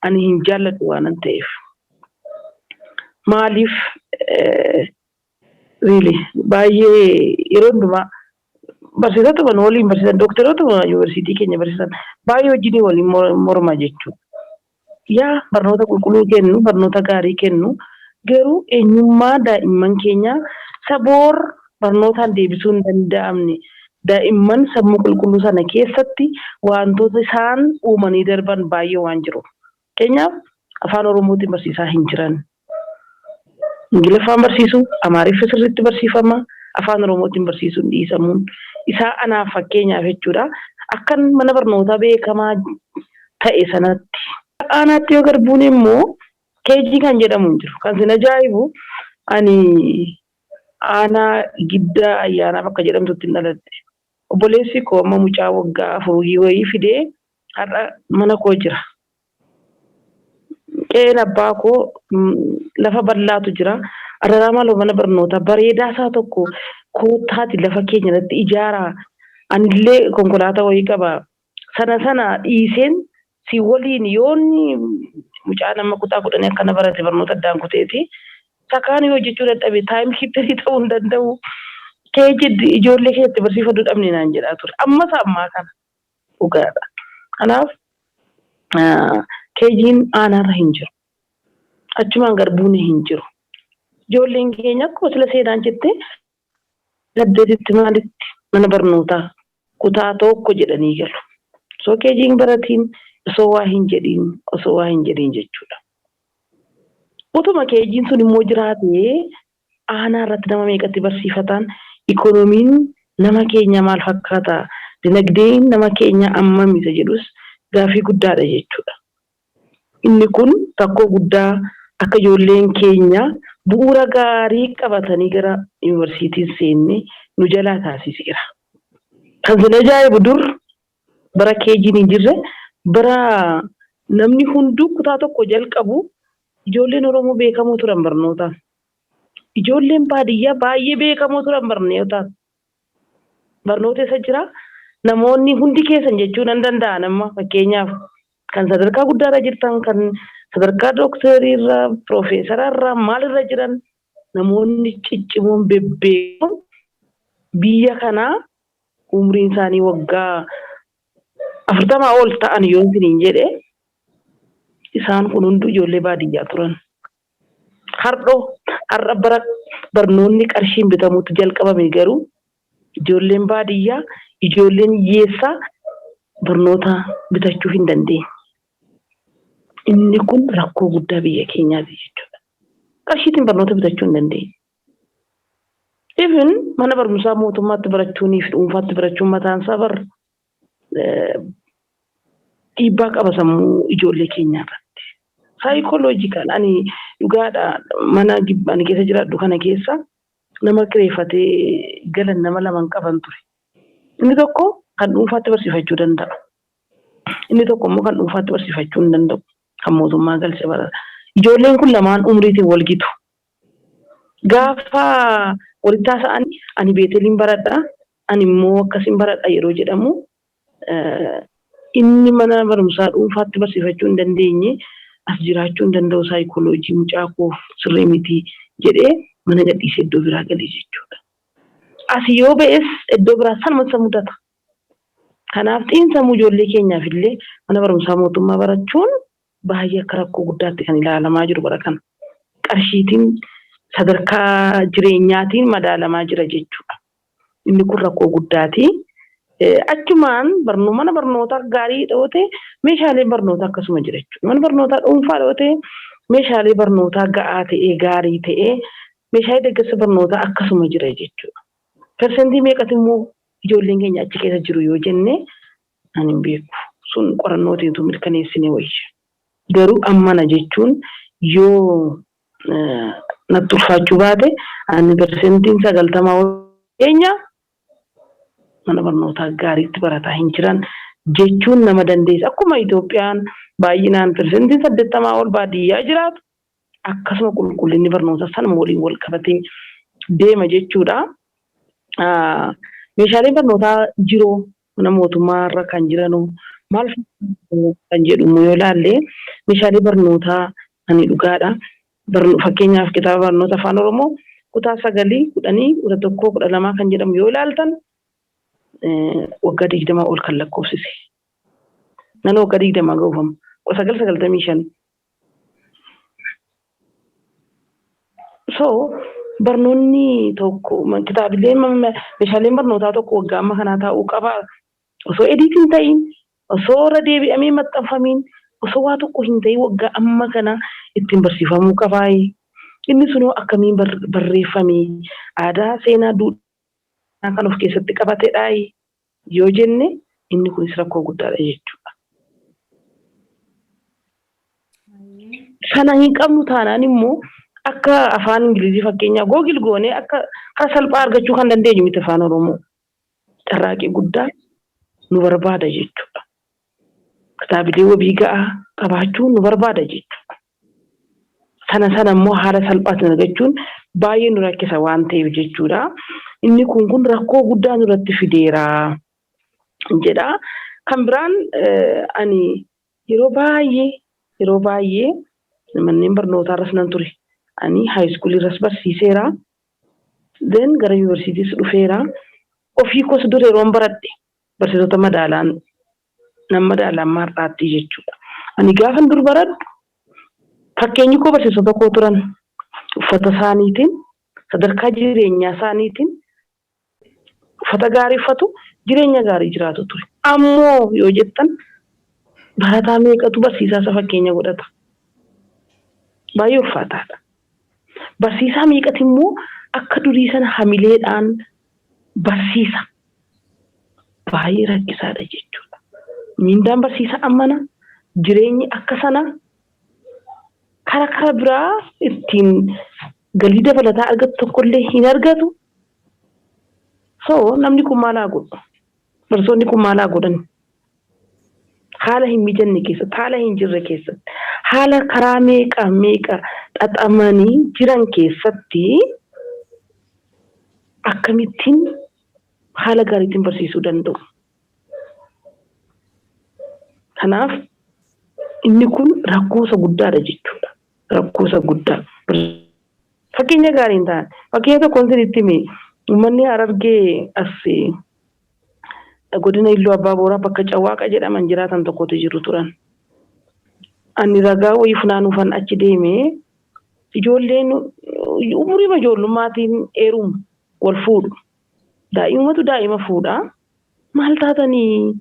ani hin jaalladhu waanan ta'eef. Maaliif, really baay'ee yeroo hundumaa barsiisota waliin barsiisan, dookteroota yuunivarsiitii keenya barsiisan baay'ee wajjin waliin morma jechuudha. Yaa barnoota qulqulluu kennu, barnoota gaarii kennu, garuu eenyummaa daa'imman keenyaa saboor barnootaan deebisuu hin danda'amne, daa'imman sammuu qulqulluu sana keessatti wantoota isaan uumanii darban baay'ee waan jiru. Fakkeenyaaf Afaan Oromootiin barsiisaa hin jiran. Ingiliffaan barsiisu, Amaariffa sirriitti barsiifama, Afaan Oromootiin barsiisuun dhiisamuun isaa anaaf fakkeenyaaf jechuudha. Akkan mana barnootaa beekamaa ta'e sanatti. Aanaatti yoo gad buune immoo KG kan jedhamu hin jiru. Kan sin ajaa'ibu, ani aanaa Giddaa Ayyaanaa bakka jedhamtutti hin dhaladhe. Obboleessi koo amma mucaa waggaa 4 wayii fidee har'a mana koo jira. Qe'een abbaa koo lafa bal'aatu jira. Adaraa maaloo mana barnootaa bareedaa isaa tokko koottaati lafa keenya irratti ijaaraa. Anillee konkolaataa wayii qaba. Sana sana dhiiseen si waliin yoonni mucaan amma kutaa 10 akkana barate barnoota addaan kuteeti. Sakaan yoo hojjechuu dadhabe time keeperii ta'uu hin danda'u. Keejii ijoollee keessatti barsiifadhu dhabne naan jedhaa ture. Ammas ammaa kana dhugaadha. Kanaaf keejiin aanaarra hin jiru. Achumaan garbuun hin jiru. Ijoolleen keenya akkuma sila seenaan jette 8tti maalitti mana barnootaa kutaa 1 jedhanii galu. Osoo keejiin baratiin, osoo waa hin jedhiin, osoo waa hin jedhiin jechuudha. Utuma keejiin sun immoo jiraatee aanaa irratti nama meeqatti barsiifataan, ikoonomiin nama keenya maal fakkaata, dinagdeen nama keenya ammam isa jedhus gaaffii guddaadha jechuudha. Inni kun rakkoo guddaa akka ijoolleen keenya bu'uura gaarii qabatanii gara yuunivarsiitiin seenne nu jalaa taasiseera. Kan sin ajaa'ibu, dur bara keejiin hin jirre, bara namni hunduu kutaa 1 jalqabu, ijoolleen Oromoo beekamoo turan barnootaan. Ijoolleen baadiyyaa baay'ee beekamoo turan barnootaan. Barnoota isa jira. Namoonni hundi keessan jechuu nan danda'a, nama fakkeenyaaf kan sadarkaa guddaarra jirtan, kan sadarkaa dookteriirra, piroofeesararra, maalirra jiran, namoonni ciccimoon bebbeekamoon biyya kanaa umriin isaanii waggaa 40 ol ta'an yoo isiniin jedhe, isaan kun hunduu ijoollee baadiyyaa turan. Har'oo har'a bara barnoonni qarshiin bitamuutti jalqabame garuu ijoolleen baadiyyaa, ijoolleen hiyyeessaa barnoota bitachuu hin dandeenye. Inni kun rakkoo guddaa biyya keenyaati jechuudha. Qarshiitiin barnoota bitachuu hin dandeenye. Even mana barumsaa mootummaatti barachuunii fi dhuunfaatti barachuun mataan isaa bar dhiibbaa qaba sammuu ijoollee keenyaa irratti. Psychological, ani dhugaadha, mana ani keessa jiraadhu kana keessa nama kireeffatee galan nama lama qaban ture. Inni tokko kan dhuunfaatti barsiifachuu danda'a. Inni tokko immoo kan dhuunfaatti barsiifachuu hin danda'u. Kan mootummaa galche barata. Ijoolleen kun lamaan umriitiin wal gitu. Gaafa walitti haasa'an, ani Beeteliin baradha, ani immoo akkasiin baradha yeroo jedhamu, inni mana barumsaa dhuunfaatti barsiifachuu hin dandeenye as jiraachuu hin danda'u, saayikooloojii mucaa koof sirrii miti jedhee mana gadhiisee iddoo biraa galee jechuudha. As yoo ba'es iddoo biraa sanuma isa mudata. Kanaaf xiinsammuu ijoollee keenyaaf illee mana barumsaa mootummaa barachuun baay'ee akka rakkoo guddaatti kan ilaalamaa jiru bara kana. Qarshiitiin, sadarkaa jireenyaatiin madaalamaa jira jechuudha. Inni kun rakkoo guddaati. Achumaan mana barnootaa gaarii dhoote meeshaaleen barnootaa akkasuma jira jechuudha. Mana barnootaa dhuunfaa dhoote meeshaalee barnootaa ga'aa ta'ee, gaarii ta'ee, meeshaalee deeggarsa barnootaa akkasuma jira jechuudha. Persentii meeqatu immoo ijoolleen keenya achi keessa jiru yoo jenne, ani hin beeku. Sun qorannootiintu mirkaneessine wayya. Garuu ammana jechuun yoo natti ulfaachuu baate, ani persentiin 90 keenya mana barnootaa gaariitti barataa hin jiran jechuun nama dandeessa. Akkuma Itoophiyaan baay'inaan persentiin 80 ol baadiyyaa jiraatu, akkasuma qulqullinni barnootaa sanuma waliin wal qabatee deema jechuudha. Meeshaaleen barnootaa jiroo mana mootummaa irra kan jiranu maal kan jedhu yoo ilaalle, meeshaalee barnootaa ani dhugaadha. Fakkeenyaaf kitaaba barnoota Afaan Oromoo kutaa 9, 10, 11, 12 kan jedhamu yoo ilaaltan, waggaa 20 ol kan lakkoofsise. Nana waggaa 20 gahuufama. 1995. So barnoonni tokko, kitaabileen, meeshaaleen barnootaa tokko waggaa amma kanaa taa'uu qaba. Osoo editiin ta'in, osoo irra deebi'amee maxxanfamiin, Osoo waa tokko hin ta'in waggaa amma kana ittiin barsiifamuu qabaayi. Inni sunoo akkamiin barreeffame? Aadaa, seenaa, duudhaa kan of keessatti qabatedhaayi yoo jenne, inni kunis rakkoo guddaadha jechuudha. Sana hin qabnu taanaan immoo akka afaan Ingilizii fakkeenyaaf Google goonee akka karaa salphaa argachuu kan dandeenyu miti afaan Oromoo. Carraaqii guddaa nu barbaada jechuudha. Kitaabilee wabii ga'aa qabaachuu nu barbaada jechuudha. Sana sana immoo haala salphaatiin argachuun baay'ee nu rakkisa waan ta'eef jechuudha. Inni kun rakkoo guddaa nurratti fideera jedha. Kan biraan, ani yeroo baay'ee manneen barnootaa irras nan ture. Ani high school irras barsiiseera. Then gara yuunivarsiitiis dhufeera. Ofii koos dur yeroon baradhe barsiisota madaalaan nan madaalaan maarraatti jechuudha. Ani gaafan dur baradhu fakkeenyi koo barsiisota koo turan. Uffata isaaniitiin, sadarkaa jireenyaa isaaniitiin, uffata gaarii uffatu, jireenya gaarii jiraatu ture. Ammoo yoo jettan, barataa meeqatu barsiisaa isa fakkeenya godhata? Baay'ee ulfaataadha. Barsiisaa meeqati immoo akka durii sana hamileedhaan barsiisa? Baay'ee rakkisaadha jechuudha. Miindaan barsiisaa ammana, jireenyi akka sana, kara biraa ittiin galii dabalataa argatu tokkollee hin argatu. So namni kun maal haa godhu? Barsiisonni kun maal haa godhan? Haala hin mijanne keessatti, haala hin jirre keessatti, haala karaa meeqa meeqa xaxamanii jiran keessatti akkamittiin haala gaariitiin barsiisuu danda'u? Kanaaf inni kun rakkoosa guddaadha jechuudha. Rakkoosa guddaa. Fakkeenya gaarii hin taane. Fakkeenya tokko isinitti hime. Uummanni Harargee as godina Illuu Abbaa Booraa bakka Cawwaaqa jedhaman jiraatan tokkotu jiru turan. Ani ragaa wayii funaanuufan achi deemee, ijoolleen umurii ijoollumaatiin heerumu, wal fuudhu. Daa'imatu daa'ima fuudha. Maal taatanii,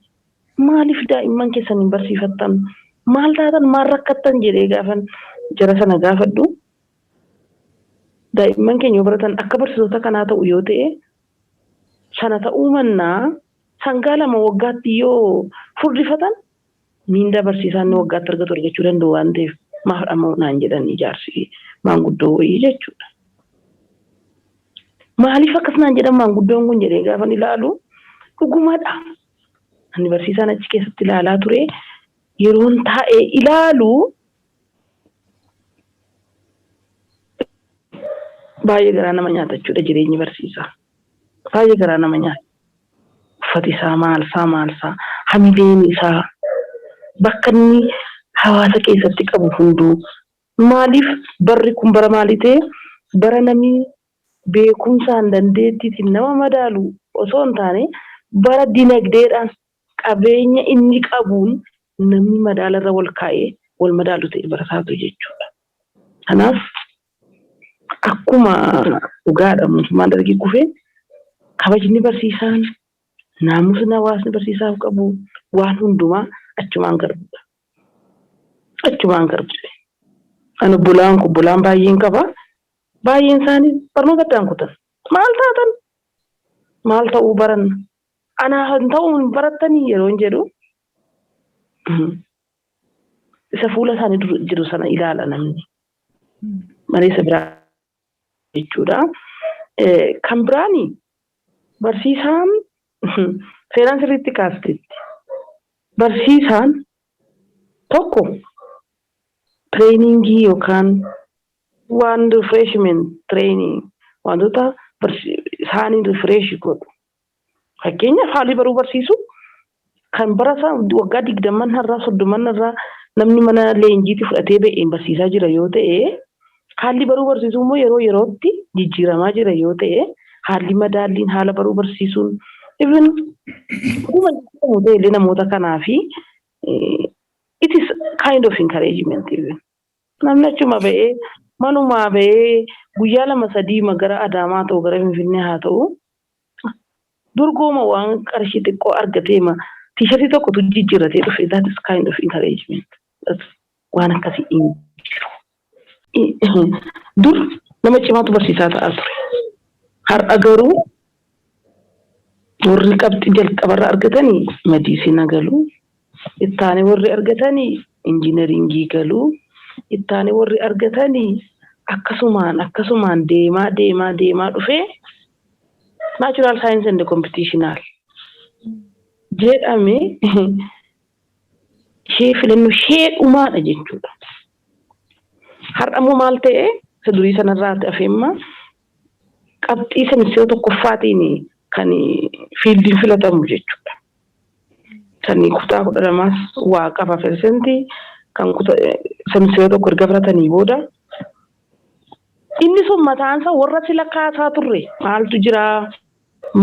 maaliif daa'imman keessan hin barsiifattan? Maal taatan, maal rakkattan jedhee gaafan jara sana gaafadhu. Daa'imman keenya yoo baratan akka barsiisota kanaa ta'u yoo ta'e, sana ta'uu mannaa sangaa 2 waggaatti yoo furdifatan miindaa barsiisaan inni waggaatti argatu argachuu danda'u waan ta'eef maaf dhama'u naan jedhan ijaarsi maanguddoo wayii jechuudha. Maaliif akkas naan jedhan maanguddoon kun jedhee gaafan ilaalu, dhugumadha. Ani barsiisaan achi keessatti ilaalaa ture, yeroon taa'ee ilaalu baay'ee garaa nama nyaata jechuudha jireenyi barsiisaa. Baay'ee garaa nama nyaata. Uffati isaa maalsaa maalsaa, hamileen isaa, bakka inni hawaasa keessatti qabu hunduu. Maaliif, barri kun bara maalii ta'e? Bara namni beekumsaan dandeettiitiin nama madaalu osoo hin taane, bara dinagdeedhaan qabeenya inni qabuun namni madaalarra wal kaa'ee wal madaalu ta'e barataatu jechuudha. Kanaaf akkuma dhugaadha, mootummaan dargii kufee kabajni barsiisaan, naamusni hawaasni barsiisaaf qabu waan hundumaa achumaan garbudha. Achumaan garbudha. Ani obbolaan baay'een qaba. Baay'een isaanii barnoota addaan kutan. Maal taatan? Maal ta'uu baranna? Anaa hin ta'uu hin barattanii yeroo hin jedhu, isa fuula isaanii jiru sana ilaala namni. Malee isa biraa jechuudha. Kan biraani, barsiisaan, seenaan sirriitti kaasteetti. Barsiisaan tokko training yookaan waan refreshment training, wantoota isaanii refresh godhu. Fakkeenyaaf, haalli baruu barsiisu kan bara isaa waggaa 20 har'aa, 30 irraa namni mana leenjiitti fudhatee ba'een barsiisaa jira yoo ta'e, haalli baruu barsiisuu immoo yeroo yerootti jijjiiramaa jira yoo ta'e, haalli madaalliin haala baruu barsiisuun even dhuguma jijjiiramu ta'e illee, namoota kanaafi it is kind of encouragement. Even namni achuma ba'ee, manumaa ba'ee, guyyaa 2 3 gara Adaamaa ta'u, gara Finfinnee haa ta'u, dorgooma waan qarshii xiqqoo argateema T-shirt tokkotu jijjiirratee dhufe, that is kind of encouragement. Waan akkasii hin jiru. Dur nama cimaatu barsiisaa ta'aa ture. Har'a garuu warri qabxii jalqabarra argatanii madiisina galuu, ittaanii warri argatanii injiinaringii galuu, ittaanii warri argatanii akkasumaan akkasumaan deemaa deemaa deemaa dhufee natural science and computational jedhame ishee filannoo ishee dhumaadha jechuudha. Har'a immoo maal ta'e, isa durii sanarraa hafeemma qabxii semistera tokkoffaatiin kan fieldiin filatamu jechuudha. Kan kutaa 12s waa qaba percentii kan kutaa semistera tokko erga filatanii booda inni sun mataansa warra sila kaasaa turre, maaltu jira,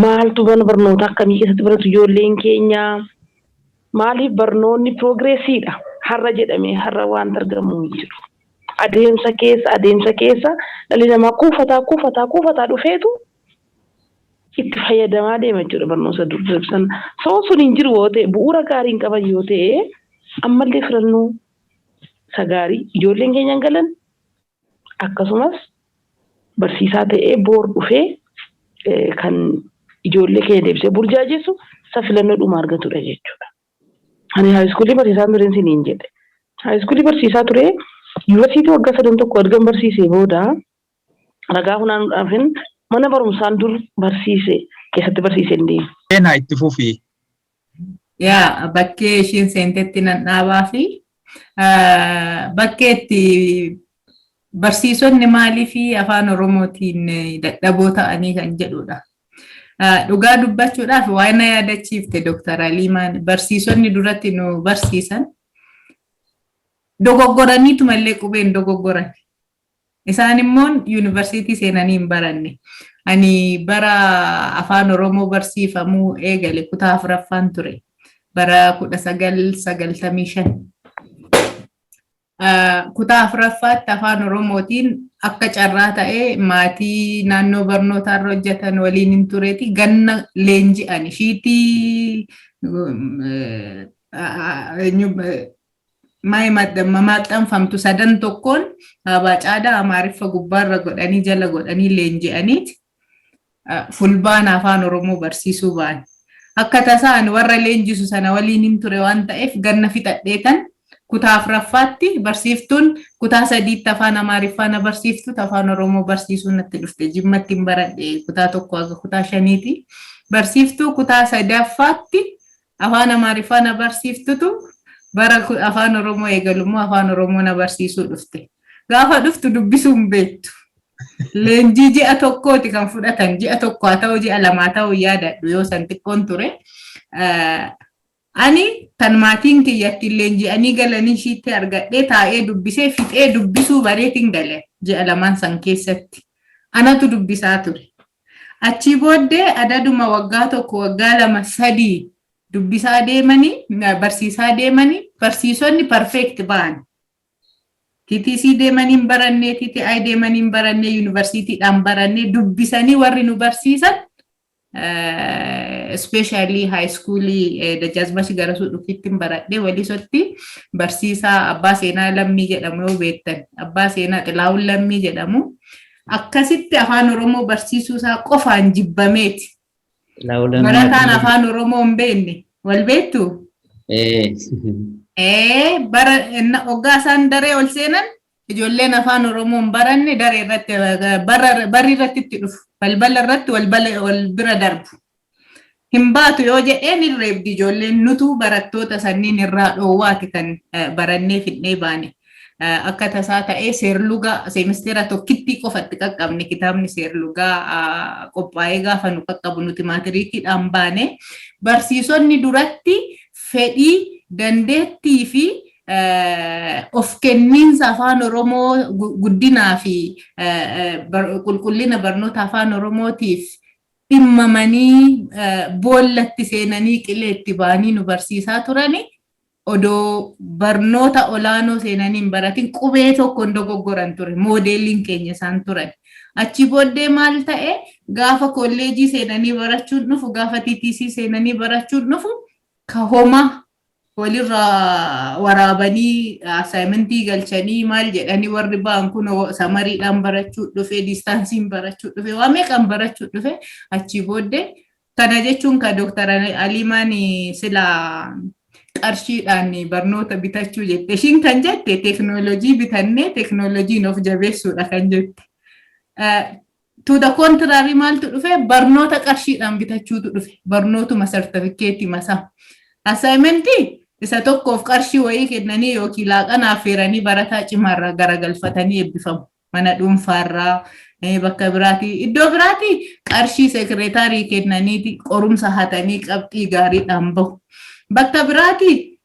maaltu mana barnoota akkamii keessatti baratu ijoolleen keenya, maaliif barnoonni progressiidha, har'a jedhamee har'a waan argamu hin jiru. Adeemsa keessa, adeemsa keessa dhalli namaa kuufataa kuufataa kuufataa dhufeetu itti fayyadamaa deema jechuudha barnoota dur sana. Soo sun hin jiru yoo ta'e, bu'uura gaarii hin qaban yoo ta'e, ammallee filannoo isa gaarii ijoolleen keenya hin galan, akkasumas barsiisaa ta'ee boor dhufee kan ijoollee keenya deebisee burjaajessu isa filannoo dhuma argatudha jechuudha. Ani high schoolii barsiisaa tureen siniin jedhe. High schoolii barsiisaa ture, yuunivarsiitii waggaa sadan tokko ergan barsiisee booda ragaa funaanuudhaafin mana barumsaan dur barsiise keessatti barsiisee hin deemu. Seenaa, itti fufii. Yaa, bakkee ishiin seentetti nan dhaabaa fi bakkee itti barsiisonni maalii fi afaan Oromootiin dadhaboo ta'anii kan jedhudha. Dhugaa dubbachuudhaaf waan na yaadachiifte Dr. Aliimaan, barsiisonni duratti nu barsiisan dogoggoraniitu mallee qubeen dogoggoran. Isaan immoo yuunivarsiitii seenanii hin baranne. Ani bara afaan Oromoo barsiifamuu eegale kutaa afuraffaan ture. Bara 1995. Kutaa afuraffaatti afaan Oromootiin akka carraa ta'ee maatii naannoo barnootaarra hojjetan waliin hin tureeti ganna leenji'an ishiitii maxxanfamtu sadan tokkoon abaacaadhaa Amaariffa gubbaarra godhanii jala godhanii leenji'aniiti fulbaana afaan Oromoo barsiisuu ba'an. Akka tasaan warra leenjisu sana waliin hin ture waan ta'eef ganna fixadheetan kutaa afuraffaatti barsiiftuun kutaa sadiitti afaan Amaariffaa na barsiiftu afaan Oromoo barsiisuu natti dhufte. Jimmatti hin baradhe kutaa tokko haga kutaa shaniiti. Barsiiftuu kutaa sadaffaatti afaan Amaariffaa na barsiiftutu bara afaan Oromoo eegalummoo afaan Oromoo na barsiisuu dhufte. Gaafa dhuftu dubbisuu hin beektu. Leenjii ji'a tokkooti kan fudhatan, ji'a tokko haa ta'u ji'a lama haa ta'u yaadadhu, yoo san xiqqoon ture. Ani kan maatiin kiyyatti leenji'anii galanii ishiitti argadhee taa'ee dubbisee fixee dubbisuu bareetiin gale ji'a lamaan san keessatti. Anatu dubbisaa ture. Achii booddee adaduma waggaa tokko, waggaa 2, 3 dubbisaa deemanii, barsiisaa deemanii, barsiisonni perfect ba'an. TTC deemanii hin barannee, TTI deemanii hin barannee, yuunivarsiitiidhaan barannee dubbisanii warri nu barsiisan, especially high schoolii Dajjaazmash Garasuu dhufitti hin baradhee Walisotti, barsiisaa Abbaa Seenaa Lammii jedhamu yoo beektan, Abbaa Seenaa Xilaawun Lammii jedhamu, akkasitti afaan Oromoo barsiisuu isaa qofaan jibbameeti. Barataan afaan Oromoo hin beekne wal beektu? Bara waggaa isaan daree ol seenan ijoolleen afaan Oromoo hin baranne daree irratti, barri irratti itti dhufu, balbala irratti wal bira darbu. Hin baatu yoo jedheen hin reebdi ijoolleen. Nutu barattoota sanniin irraa dhoowwaati kan barannee fidnee baane. Akka tasaa ta'ee seerlugaa seemistera tokkittii qofatti qaqqabne, kitaabni seerlugaa qophaa'ee gaafa nu qaqqabu nuti maatiriikiidhaan baane. Barsiisonni duratti fedhii, dandeettii fi of kenniinsa afaan Oromoo guddinaa fi qulqullina barnoota afaan Oromootiif dhimmamanii boollatti seenanii qileetti ba'anii nu barsiisaa turani, odoo barnoota olaanoo seenanii hin baratin qubee tokko hin dogoggoran ture. Moodeliin keenya isaan turan. Achi booddee maal ta'e? Gaafa kolleejii seenanii barachuun dhufu, gaafa TTC seenanii barachuun dhufu, ka homaa Walirraa waraabanii assignmentii galchanii maal jedhanii, warri ba'an kun summeriidhaan barachuu dhufe, distanceiin barachuu dhufe, waa meeqaan barachuu dhufe achii booddee. Kana jechuun kan Dooktar Aliimaan sila qarshiidhaan barnoota bitachuu jette. Ishiin kan jette teeknooloojii bitannee teeknooloojiin of jabeessuudha kan jette. To the contrary, maaltu dhufe? Barnoota qarshiidhaan bitachuutu dhufe. Barnootuma sartifikeetii masaa. Assignmentii isa tokkoof qarshii wayii kennanii yookiin laaqana affeeranii barataa cimaarraa garagalfatanii eebbifamu. Mana dhuunfaarraa, bakka biraatii, iddoo biraatii qarshii secretary kennaniiti qorumsa hatanii qabxii gaariidhaan bahu. Bakka biraatii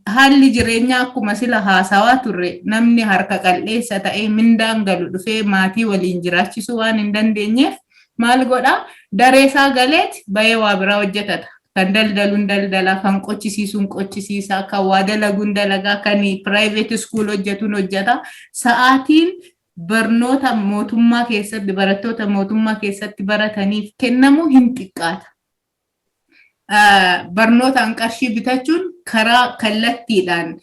haalli jireenyaa, akkuma sila haasawaa turre, namni harka qal'eessa ta'ee mindaan galu dhufee maatii waliin jiraachisuu waan hin dandeenyeef maal godhaa? Daree isaa galeet bahee waa biraa hojjetata. Kan daldaluun daldala, kan qochisiisuun qochisiisa, kan waa dalaguun dalagaa, kan private school hojjetuun hojjeta. Sa'aatiin barnoota mootummaa keessatti barattoota mootummaa keessatti barataniif kennamu hin xiqqaata. Barnootaan qarshii bitachuun karaa kallattiidhaan,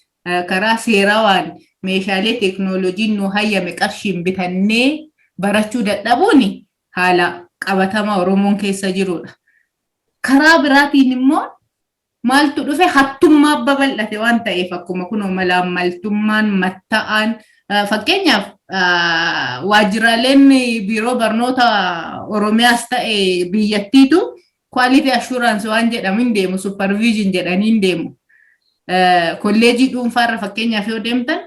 karaa seerawaan meeshaalee teeknooloojiin nu hayyame qarshiin bitannee barachuu dadhabuun haala qabatama Oromoon keessa jirudha. Karaa biraatiin immoo maaltu dhufe? Hattummaa babal'ate waan ta'eef, akkuma kunoo malaammaltummaan matta'aan, fakkeenyaaf waajjiraaleen biiroo barnoota Oromiyaas ta'e biyyattiitu quality assurance waan jedhamu hin deemu, supervision jedhanii hin deemu. Kolleejii dhuunfaarra fakkeenyaaf yoo deemtan,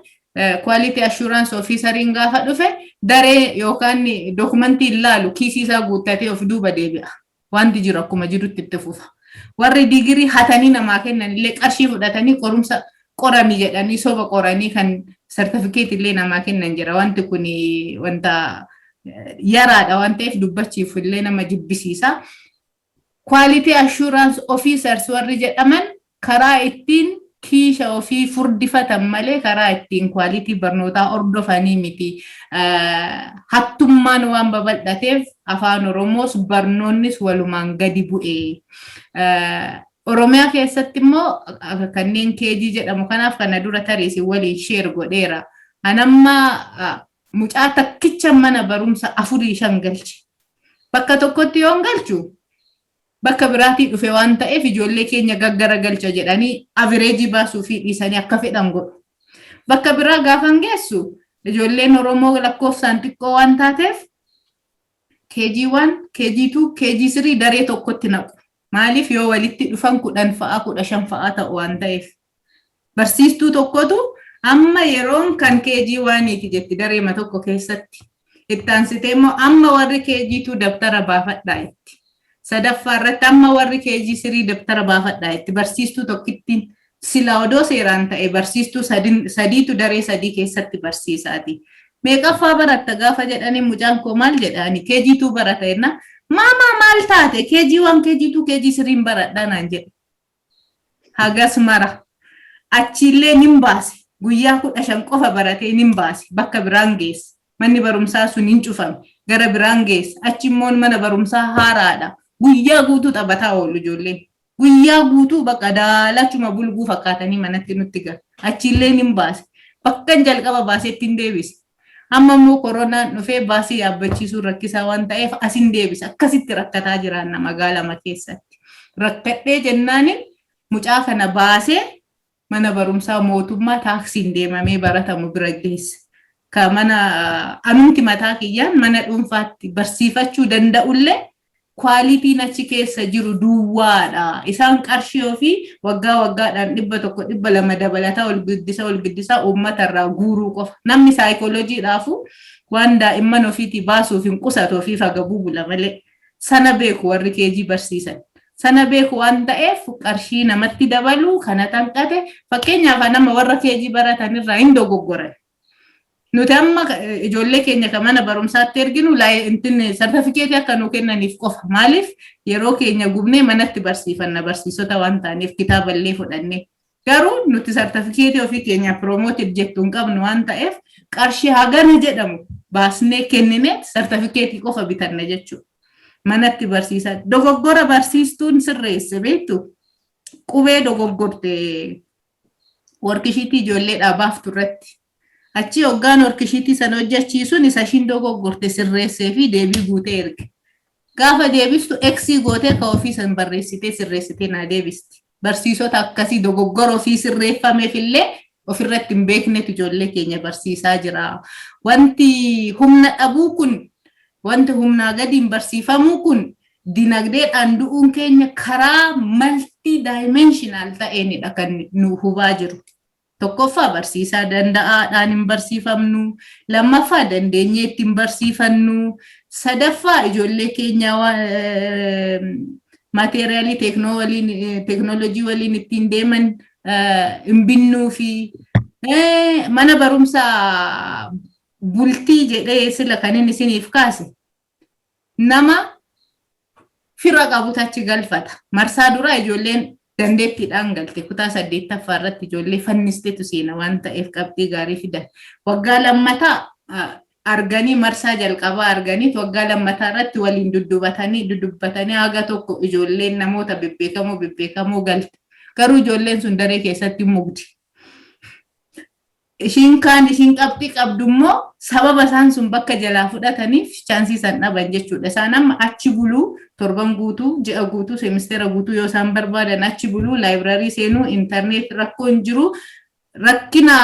quality assurance officeriin gaafa dhufe daree yookaan dokumentii ilaalu kiisii isaa guuttatee of duuba deebi'a. Wanti jiru akkuma jirutti itti fufa. Warri digirii hatanii namaa kennan illee qarshii fudhatanii qorumsa qorami jedhanii soba qoranii kan sartifikeet illee namaa kennan jira. Wanti kun wanta yaraadha waan ta'eef dubbachiif illee nama jibbisiisa. Quality assurance officers warri jedhaman karaa ittiin kiisha ofii furdifatan malee karaa ittiin quality barnootaa hordofanii miti. Hattummaan waan babal'ateef afaan Oromoos barnoonnis walumaan gadi bu'e. Oromiyaa keessatti immoo kanneen KG jedhamu kanaaf kana dura tarii waliin share godheera. Anamma mucaa takkicha mana barumsa afurii shan galche. Bakka tokkotti yoon galchu bakka biraatii dhufe waan ta'eef ijoollee keenya gaggara galcha jedhanii average baasuu fi dhiisanii akka fedhan godhu. Bakka biraa gaafan geessu ijoolleen Oromoo lakkoofsaan xiqqoo waan taateef KG 1, KG 2, KG 3 daree tokkotti naqu. Maaliif? Yoo walitti dhufan 10 fa'a, 15 fa'a ta'u waan ta'eef. Barsiistuu tokkotu amma yeroon kan KG oneiiti jetti dareema tokko keessatti. Itti aansitee immoo amma warri KG 2 dabtara baafadhaa jetti. Sadaffaa irratti amma warri KG 3 dabtara baafadhaa jetti. Barsiistuu tokkittiin sila odoo seeraan ta'e barsiistuu sadiitu daree sadii keessatti barsiisaati. Meeqaffaa baratta gaafa jedhanii mucaan koo maal jedhaani? KG 2 barata jenna. Maamaa, maal taate? KG 1, KG 2, KG 3 baradhaa naan jedhe. Hagas mara. Achiillee nin baase. Guyyaa 15 qofa baratee nin baase. Bakka biraan geesse. Manni barumsaa sun hin cufame. Gara biraan geesse. Achi immoo mana barumsaa haaraadha. Guyyaa guutuu taphataa oolu ijoolleen. Guyyaa guutuu bakka daalachuma bulguu fakkaatanii manatti nutti galu. Achiillee nin baase. Bakka jalqaba baasetti hin deebise. Amma immoo koronaan dhufee baasii yaabbachiisuun rakkisaa waan ta'eef asin deebisa. Akkasitti rakkataa jiraanna magaalama keessatti. Rakkadhee jennaanin mucaa kana baasee mana barumsaa mootummaa taaksiin deemamee baratamu bira geesse. Ka mana anumti mataa kiyyaan mana dhuunfaatti barsiifachuu danda'ullee qualityn achi keessa jiru duwwaadha. Isaan qarshii ofii waggaa waggaadhaan 100, 200 dabalataa ol guddisa ol guddisaa uummata irraa guuruu qofa. Namni saayikooloojiidhaafu waan daa'imman ofiitii baasuuf hin qusatu, ofiif hagabuu bula malee. Sana beeku warri KG barsiisan. Sana beeku waan ta'eef qarshii namatti dabaluu kana tanqate. Fakkeenyaaf nama warra KG baratanirraa hin dogoggoran. Nuti amma ijoollee keenya kan mana barumsaatti erginu sartifikeetii akka nu kennaniif qofa. Maaliif? Yeroo keenya gubnee manatti barsiifanna barsiisota waan ta'aniif, kitaaballee fudhannee. Garuu nuti sartifikeetii ofii keenya promote jettu hin qabnu waan ta'eef qarshii hagana jedhamu baasnee kenninee sartifikeetii qofa bitanna jechuudha. Manatti barsiisaa. Dogoggora barsiistuun sirreesse beektu. Qubee dogoggorte worksheetii ijoolleedhaa baaftu irratti. Achi hoggaan worksheetii sana hojjechiisuun isa ishiin dogoggorte sirreessee fi deebii guutee erge. Gaafa deebistu X gootee ka ofii san barreessitee sirreessitee naa deebisti. Barsiisota akkasii dogoggora ofii sirreeffameef illee ofirratti hin beeknetu ijoollee keenya barsiisaa jira. Wanti humna dhabuu kun, wanti humnaa gadiin barsiifamuu kun, dinagdeedhaan du'uun keenya karaa multi dimensional ta'eenidha kan nu hubaa jiru. Tokkoffaa, barsiisaa danda'aadhaan hin barsiifamnu. Lammaffaa, dandeenyee ittiin barsiifannu. Sadaffaa, ijoollee keenya materialii teeknoolojii waliin ittiin deeman hin binnuu fi mana barumsaa bultii jedhee sila kan inni isiniif kaase nama fira qabutu achi galfata. Marsaa duraa ijoolleen dandeettiidhaan galte, kutaa saddeettaffaa irratti ijoollee fannisteetu seena waan ta'eef qabxii gaarii fidan. Waggaa lammataa arganii, marsaa jalqabaa arganii, waggaa lammataa irratti waliin duddubatanii dudubbatanii haga tokko ijoolleen namoota bebbeekamoo bebbeekamoo galte. Garuu ijoolleen sun daree keessatti mugdi. Ishiin kaan ishiin qabxii qabdu immoo sababa isaan sun bakka jalaa fudhataniif chanceii san dhaban jechuudha. Isaan amma achi buluu, torban guutuu, ji'a guutuu, seemisteera guutuu yoo isaan barbaadan achi buluu, library seenuu, internet rakkoo hin jiru. Rakkina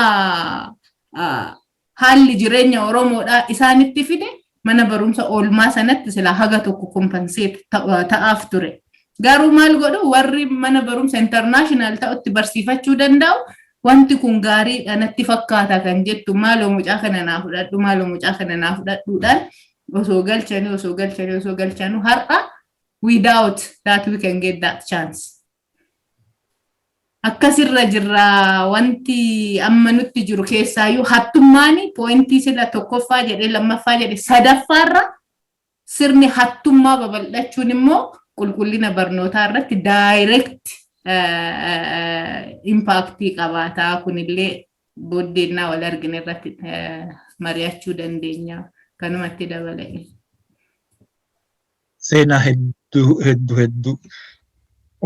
haalli jireenya Oromoodhaa isaanitti fide mana barumsa oolmaa sanatti silaa haga tokko compensate ta'aaf ture. Garuu maal godhu, warri mana barumsa international ta'utti barsiifachuu danda'u, wanti kun gaariidha natti fakkaata kan jettu, maaloo mucaa kana naa fudhadhu, maaloo mucaa kana naa fudhadhuudhaan osoo galchanii, osoo galchanii, osoo galchanii, har'a without that we can get that chance. Akkasirra jirra. Wanti amma nutti jiru keessaayyuu hattummaani pointii sila tokkoffaa jedhee, lammaffaa jedhe, sadaffaarra sirni hattummaa babal'achuun immoo qulqullina barnootaa irratti direct impactii qabaataa. Kunillee booddeennaa wal argine irratti mari'achuu dandeenya, kanumatti dabala'e. Seenaa, hedduu hedduu hedduu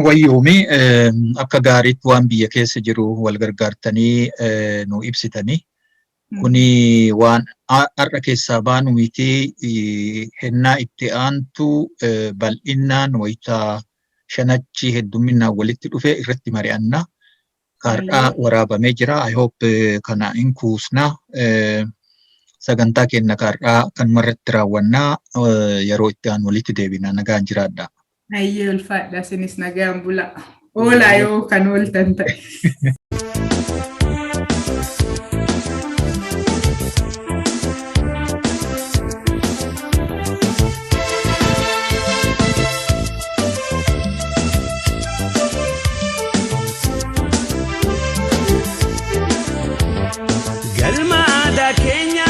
wayyoomii, akka gaariitti waan biyya keessa jiru wal gargaartanii nu ibsitanii. Kuni waan har'a keessaa baanu miti, hennaa itti aantu bal'innaan wayitaa shanachi heddumminaan walitti dhufe irratti mari'anna. Har'aa waraabamee jira. I hope kana hin kuusna. Sagantaa keenya har'aa kanumarratti raawwannaa, yeroo itti aanu walitti deebina, nagaan jiraadha. Ayyee, ulfaadha, isinis nagaan bula. Oolaa yoo kan ooltan ta'e. Galma aadaa keenya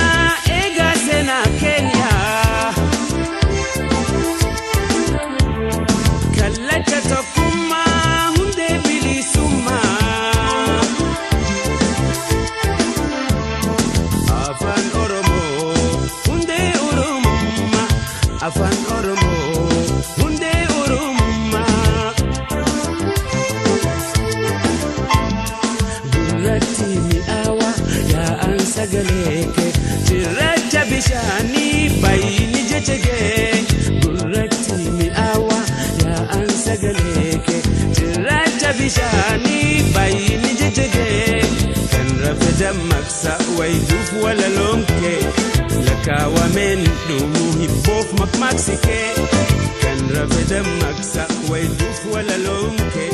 eegaa, seenaa keenya kallacha tokkummaa, hundee bilisummaa. Afaan Oromoo hundee Oromummaa, Afaan Oromoo hundee Oromummaa. Gurratti mi'aawa yaa'an sagalee kee, cirracha bishaanii baay'inni jecha kee. Gurratti mi'aawa yaa'an sagalee kee, cirracha bishaanii baay'inni jecha kee. Kan rafe dammaqsa wayituuf walaloon kee, lakkaawameen dhumuu hibboof maqmaqsi kee. Kan rafe dammaqsa wayituuf walaloon kee,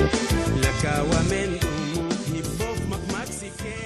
lakkaawameen dhumuu hibboof maqmaqsi kee.